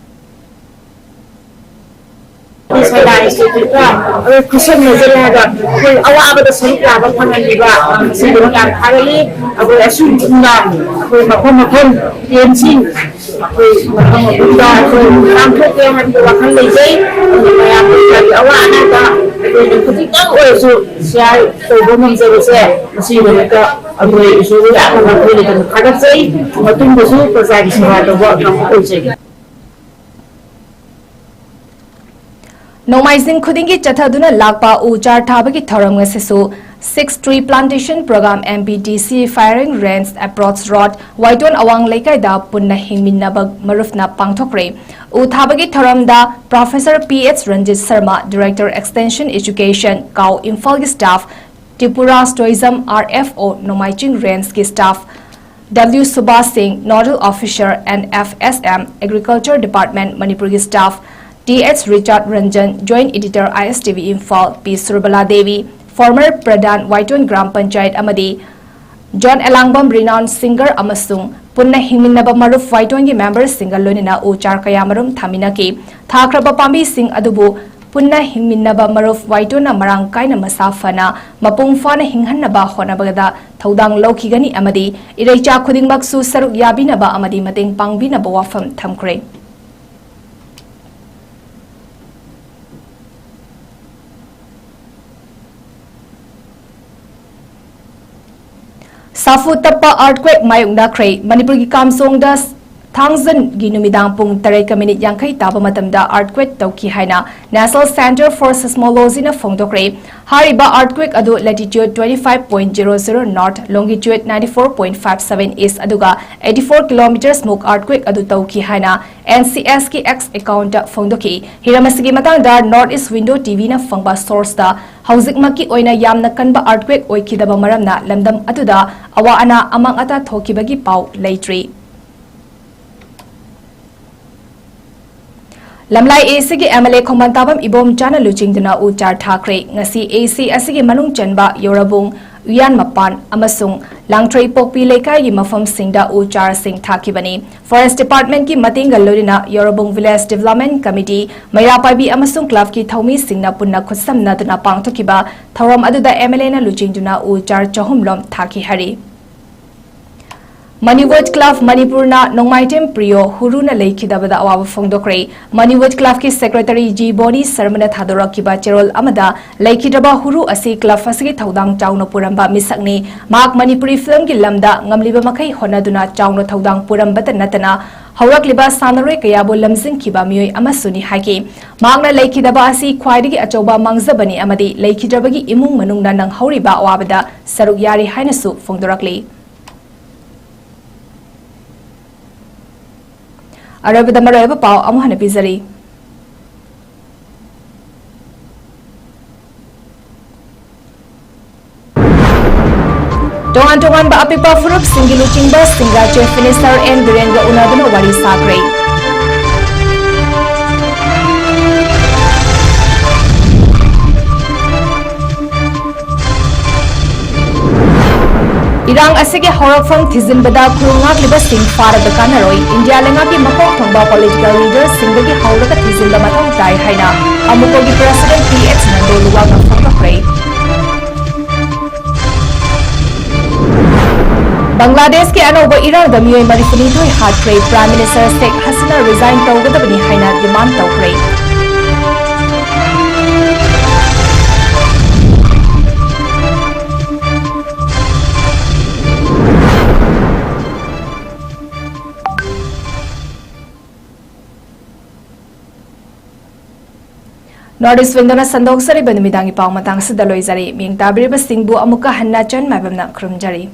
Saina Instituteꯀ ꯑꯩꯈꯣꯏ ꯈꯨꯠꯁꯝꯅꯖꯔꯤ ꯍꯥꯏꯕ ꯑꯩꯈꯣꯏ ꯑꯋꯥꯕꯗ ꯁꯔꯨꯛ ꯌꯥꯕ ꯐꯪꯍꯟꯕꯤꯕ ꯁꯤꯒꯤꯗꯃꯛ ꯌꯥꯝ ꯊꯥꯒꯠꯂꯤ꯫ ꯑꯩꯈꯣꯏ ꯑꯁꯨꯝꯅ ꯑꯩꯈꯣꯏ ꯃꯐꯝ ꯃꯐꯝ campꯁꯤꯡ ꯑꯩꯈꯣꯏ ꯃꯐꯝ ꯃꯐꯝꯗ ꯑꯩꯈꯣꯏ ꯄꯥꯡꯊꯣꯛꯀꯦ ꯍꯥꯏꯕꯒꯤ ꯋꯥꯈꯜ ꯂꯩꯖꯩ꯫ ꯑꯗꯨꯅ ꯃꯌꯥꯝ ꯂꯩꯀꯥꯏꯒꯤ ꯑꯋꯥ ꯑꯅꯥꯗ ꯑꯩꯈꯣꯏꯅ ꯈꯖꯤꯛꯇꯪ ꯑꯣꯏꯔꯁꯨ share ꯇꯧꯕ ꯉꯝꯖꯕꯁꯦ ꯃꯁꯤꯒꯤꯗꯃꯛꯇ ꯑꯩꯈꯣꯏ ꯏꯁꯣꯔꯕꯨ ꯌꯥꯝꯅ ꯃꯈꯣꯏꯗ ꯊꯥꯒꯠꯆꯩ꯫ ꯃꯇꯨꯡꯗꯁꯨ ꯄ꯭ꯔꯖꯥꯒꯤ ꯁꯦꯕꯥ ꯇꯧꯕ ꯉꯝꯕ ꯑꯣꯏꯖꯒꯦ꯫ ꯅꯣꯡꯃꯥꯏꯖꯤꯡ ꯈꯨꯗꯤꯡꯒꯤ ꯆꯠꯊꯗꯨꯅ ꯂꯥꯛꯄ ꯎ ꯆꯥꯔ ꯊꯥꯕꯒꯤ ꯊꯧꯔꯝ ꯉꯁꯤꯁꯨ Six Tree Plantation Program, MPTC, Firing Range Approach Road, ꯋꯥꯏꯇꯣꯟ ꯑꯋꯥꯡ ꯂꯩꯀꯥꯏꯗ ꯄꯨꯟꯅ ꯍꯤꯡꯃꯤꯟꯅꯕ ꯃꯔꯨꯞꯅ ꯄꯥꯡꯊꯣꯛꯈ꯭ꯔꯦ꯫ ꯎ ꯊꯥꯕꯒꯤ ꯊꯧꯔꯝꯗ Professor P H Ranjit Sharma, Director Extension Education, CAU Imphal ꯒꯤ staff, Tripura Tourism, R F O, ꯅꯣꯡꯃꯥꯏꯆꯤꯡ Range ꯀꯤ staff, W Subhas Singh, Nodal Officer, N F S M, Agriculture Department, Manipurꯒꯤ staff, T H Richard Ranjan, Joint Editor, I S T V Imphal, P Surbala Devi, former Pradhan, Waithuon Gram Panchayat ꯑꯃꯗꯤ John Elangam, renowned singer ꯑꯃꯁꯨꯡ ꯄꯨꯟꯅ ꯍꯤꯡꯃꯤꯟꯅꯕ ꯃꯔꯨꯞ ꯋꯥꯏꯇꯣꯟꯒꯤ memberꯁꯤꯡꯒ ꯂꯣꯏꯅꯅ ꯎ ꯆꯥꯔ ꯀꯌꯥꯃꯔꯨꯝ ꯊꯥꯃꯤꯟꯅꯈꯤ꯫ ꯊꯥꯈ꯭ꯔꯕ ꯄꯥꯝꯕꯤꯁꯤꯡ ꯑꯗꯨꯕꯨ ꯄꯨꯟꯅ ꯍꯤꯡꯃꯤꯟꯅꯕ ꯃꯔꯨꯞ ꯋꯥꯏꯇꯣꯟꯅ ꯃꯔꯥꯡ ꯀꯥꯏꯅ ꯃꯁꯥ ꯐꯅ ꯃꯄꯨꯡ ꯐꯥꯅ ꯍꯤꯡꯍꯟꯅꯕ ꯍꯣꯠꯅꯕꯗ ꯊꯧꯗꯥꯡ ꯂꯧꯈꯤꯒꯅꯤ ꯑꯃꯗꯤ ꯏꯔꯩꯆꯥ ꯈꯨꯗꯤꯡꯃꯛꯁꯨ ꯁꯔꯨꯛ ꯌꯥꯕꯤꯅꯕ ꯑꯃꯗꯤ ꯃꯇꯦꯡ ꯄꯥꯡꯕꯤꯅꯕ ꯋꯥꯐꯝ ꯊꯝꯈ꯭ꯔꯦ꯫ ꯁꯥꯐꯨ ꯇꯞꯄ earthquake ꯃꯥꯌꯣꯛꯅꯈ꯭ꯔꯦ꯫ ꯃꯅꯤꯄꯨꯔꯒꯤ ꯀꯥꯝꯖꯣꯡꯗ ꯊꯥꯡꯖꯒꯤ ꯅꯨꯃꯤꯗꯥꯡ ꯄꯨꯡ ꯇꯔꯦꯠꯀ minute ꯌꯥꯡꯈꯩ ꯇꯥꯕ ꯃꯇꯝꯗ earthquake ꯇꯧꯈꯤ ꯍꯥꯏꯅ National Center for Seismologyꯅ ꯐꯣꯡꯗꯣꯛꯈ꯭ꯔꯦ꯫ ꯍꯥꯏꯔꯤꯕ earthquake ꯑꯗꯨ latitude twenty five point zero zero north, longitude ninety four point five seven east ꯑꯗꯨꯒ eighty four kilometers ꯃꯨꯛ earthquake ꯑꯗꯨ ꯇꯧꯈꯤ ꯍꯥꯏꯅ N C Sꯀꯤ X accountꯇ ꯐꯣꯡꯗꯣꯛꯈꯤ꯫ ꯍꯤꯔꯝ ꯑꯁꯤꯒꯤ ꯃꯇꯥꯡꯗ North East Window TVꯅ ꯐꯪꯕ sourceꯇ ꯍꯧꯖꯤꯛꯃꯛꯀꯤ ꯑꯣꯏꯅ ꯌꯥꯝꯅ ꯀꯟꯕ earthquake ꯑꯣꯏꯈꯤꯗꯕ ꯃꯔꯝꯅ ꯂꯝꯗꯝ ꯑꯗꯨꯗ ꯑꯋꯥ ꯑꯅꯥ ꯑꯃꯥꯡ ꯑꯇꯥ ꯊꯣꯛꯈꯤꯕꯒꯤ ꯄꯥꯎ ꯂꯩꯇ꯭ꯔꯤ꯫ ꯂꯝꯂꯥꯏ A Cꯒꯤ M L A ꯈꯣꯡꯃꯟ ꯇꯥꯕꯝ ꯏꯕꯣꯝꯆꯥꯅ ꯂꯨꯆꯤꯡꯗꯨꯅ ꯎ ꯆꯥꯔ ꯊꯥꯈ꯭ꯔꯦ꯫ ꯉꯁꯤ A C ꯑꯁꯤꯒꯤ ꯃꯅꯨꯡ ꯆꯟꯕ ꯌꯣꯔꯕꯨꯡ, ꯎꯌꯥꯟ ꯃꯄꯥꯟ ꯑꯃꯁꯨꯡ ꯂꯥꯡꯊ꯭ꯔꯩꯄꯣꯛꯄꯤ ꯂꯩꯀꯥꯏꯒꯤ ꯃꯐꯝꯁꯤꯡꯗ ꯎ ꯆꯥꯔꯁꯤꯡ ꯊꯥꯈꯤꯕꯅꯤ꯫ Forest Departmentꯀꯤ ꯃꯇꯦꯡꯒ ꯂꯣꯏꯅꯅ ꯌꯣꯔꯕꯨꯡ Village Development Committee, ꯃꯩꯔꯥ ꯄꯥꯏꯕꯤ ꯑꯃꯁꯨꯡ clubꯀꯤ ꯊꯧꯃꯤꯁꯤꯡꯅ ꯄꯨꯟꯅ ꯈꯨꯠꯁꯝꯅꯗꯨꯅ ꯄꯥꯡꯊꯣꯛꯈꯤꯕ ꯊꯧꯔꯝ ꯑꯗꯨꯗ M L Aꯅ ꯂꯨꯆꯤꯡꯗꯨꯅ ꯎ ꯆꯥꯔ ꯆꯍꯨꯝ ꯂꯣꯝ ꯊꯥꯈꯤ ꯍꯥꯏꯔꯤ꯫ Manipur Club Manipurꯅ ꯅꯣꯡꯃꯥꯏꯊꯦꯝ ꯄ꯭ꯔꯤꯌꯣ ꯍꯨꯔꯨꯅ ꯂꯩꯈꯤꯗꯕꯗ ꯑꯋꯥꯕ ꯐꯣꯡꯗꯣꯛꯈ꯭ꯔꯦ꯫ Manipur Clubꯀꯤ Secretary G Boni Sharmana ꯊꯥꯗꯣꯔꯛꯈꯤꯕ ꯆꯦꯔꯣꯜ ꯑꯃꯗ ꯂꯩꯈꯤꯗ꯭ꯔꯕ ꯍꯨꯔꯨ ꯑꯁꯤ club ꯑꯁꯤꯒꯤ ꯊꯧꯗꯥꯡ ꯆꯥꯎꯅ ꯄꯨꯔꯝꯕ ꯃꯤꯁꯛꯅꯤ꯫ ꯃꯍꯥꯛ ꯃꯅꯤꯄꯨꯔꯤ filmꯒꯤ ꯂꯝꯗ ꯉꯝꯂꯤꯕ ꯃꯈꯩ ꯍꯣꯠꯅꯗꯨꯅ ꯆꯥꯎꯅ ꯊꯧꯗꯥꯡ ꯄꯨꯔꯝꯕꯇ ꯅꯠꯇꯅ ꯍꯧꯔꯛꯂꯤꯕ ꯁꯥꯟꯅꯔꯣꯏ ꯀꯌꯥꯕꯨ ꯂꯝꯖꯤꯡꯈꯤꯕ ꯃꯤꯑꯣꯏ ꯑꯃꯁꯨꯅꯤ ꯍꯥꯏꯈꯤ꯫ ꯃꯍꯥꯛꯅ ꯂꯩꯈꯤꯗꯕ ꯑꯁꯤ ꯈ꯭ꯋꯥꯏꯗꯒꯤ ꯑꯆꯧꯕ ꯃꯥꯡꯖꯕꯅꯤ ꯑꯃꯗꯤ ꯂꯩꯈꯤꯗ꯭ꯔꯕꯒꯤ ꯏꯃꯨꯡ ꯃꯅꯨꯡꯅ ꯅꯪꯍꯧꯔꯤꯕ ꯑꯋꯥꯕꯗ ꯁꯔꯨꯛ ꯌꯥꯔꯤ ꯍꯥꯏꯅꯁꯨ ꯐꯣꯡꯗꯣꯔꯛꯂꯤ꯫ ꯑꯔꯣꯏꯕꯗ ꯃꯔꯨꯑꯣꯏꯕ ꯄꯥꯎ ꯑꯃꯨꯛ ꯍꯟꯅ ꯄꯤꯖꯔꯤ꯫ ꯇꯣꯉꯥꯟ ꯇꯣꯉꯥꯟꯕ ꯑꯄꯤꯛꯄ ꯐꯨꯔꯨꯞꯁꯤꯡꯒꯤ ꯂꯨꯆꯤꯡꯕꯁꯤꯡꯒ Chief Minister ꯑꯦꯟ ꯕꯤꯔꯦꯟꯒ ꯎꯅꯗꯨꯅ ꯋꯥꯔꯤ ꯁꯥꯈ꯭ꯔꯦ꯫ ꯏꯔꯥꯡ ꯑꯁꯤꯒꯤ ꯍꯧꯔꯛꯐꯝ ꯊꯤꯖꯤꯟꯕꯗ ꯈꯨꯔꯨ ꯉꯥꯛꯂꯤꯕꯁꯤꯡ ꯐꯥꯔꯕ ꯀꯥꯟꯅꯔꯣꯏ, ꯏꯟꯗꯤꯌꯥ ꯂꯩꯉꯥꯛꯀꯤ ꯃꯀꯣꯛ ꯊꯣꯡꯕ political leaderꯁꯤꯡꯗꯒꯤ ꯍꯧꯔꯒ ꯊꯤꯖꯤꯟꯕ ꯃꯊꯧ ꯇꯥꯏ ꯍꯥꯏꯅ ꯑꯃꯨꯀꯣꯒꯤ President ꯄꯤ ꯑꯦꯆ ꯅꯟꯗꯣ ꯂꯨꯋꯥꯡꯅ ꯐꯣꯡꯗꯣꯛꯈ꯭ꯔꯦ꯫ ꯕꯪꯒ꯭ꯂꯥꯗꯦꯁꯀꯤ ꯑꯅꯧꯕ ꯏꯔꯥꯡꯗ ꯃꯤꯑꯣꯏ ꯃꯔꯤꯐꯨꯅꯤꯊꯣꯏ ꯍꯥꯠꯈ꯭ꯔꯦ, Prime Minister ꯁꯦꯈ ꯍꯁꯤꯅꯥ resign ꯇꯧꯒꯗꯕꯅꯤ ꯍꯥꯏꯅ demand ꯇꯧꯈ꯭ꯔꯦ꯫ North East Window ꯅ ꯁꯟꯗꯣꯛꯆꯔꯤꯕ ꯅꯨꯃꯤꯗꯥꯡꯒꯤ ꯄꯥꯎ ꯃꯇꯥꯡ ꯑꯁꯤꯗ ꯂꯣꯏꯖꯔꯦ꯫ ꯃꯤꯡ ꯇꯥꯕꯤꯔꯤꯕꯁꯤꯡꯕꯨ ꯑꯃꯨꯛꯀ ꯍꯟꯅ ꯆꯟ ꯃꯥꯏꯕꯝꯅ ꯈꯨꯔꯨꯝꯖꯔꯤ꯫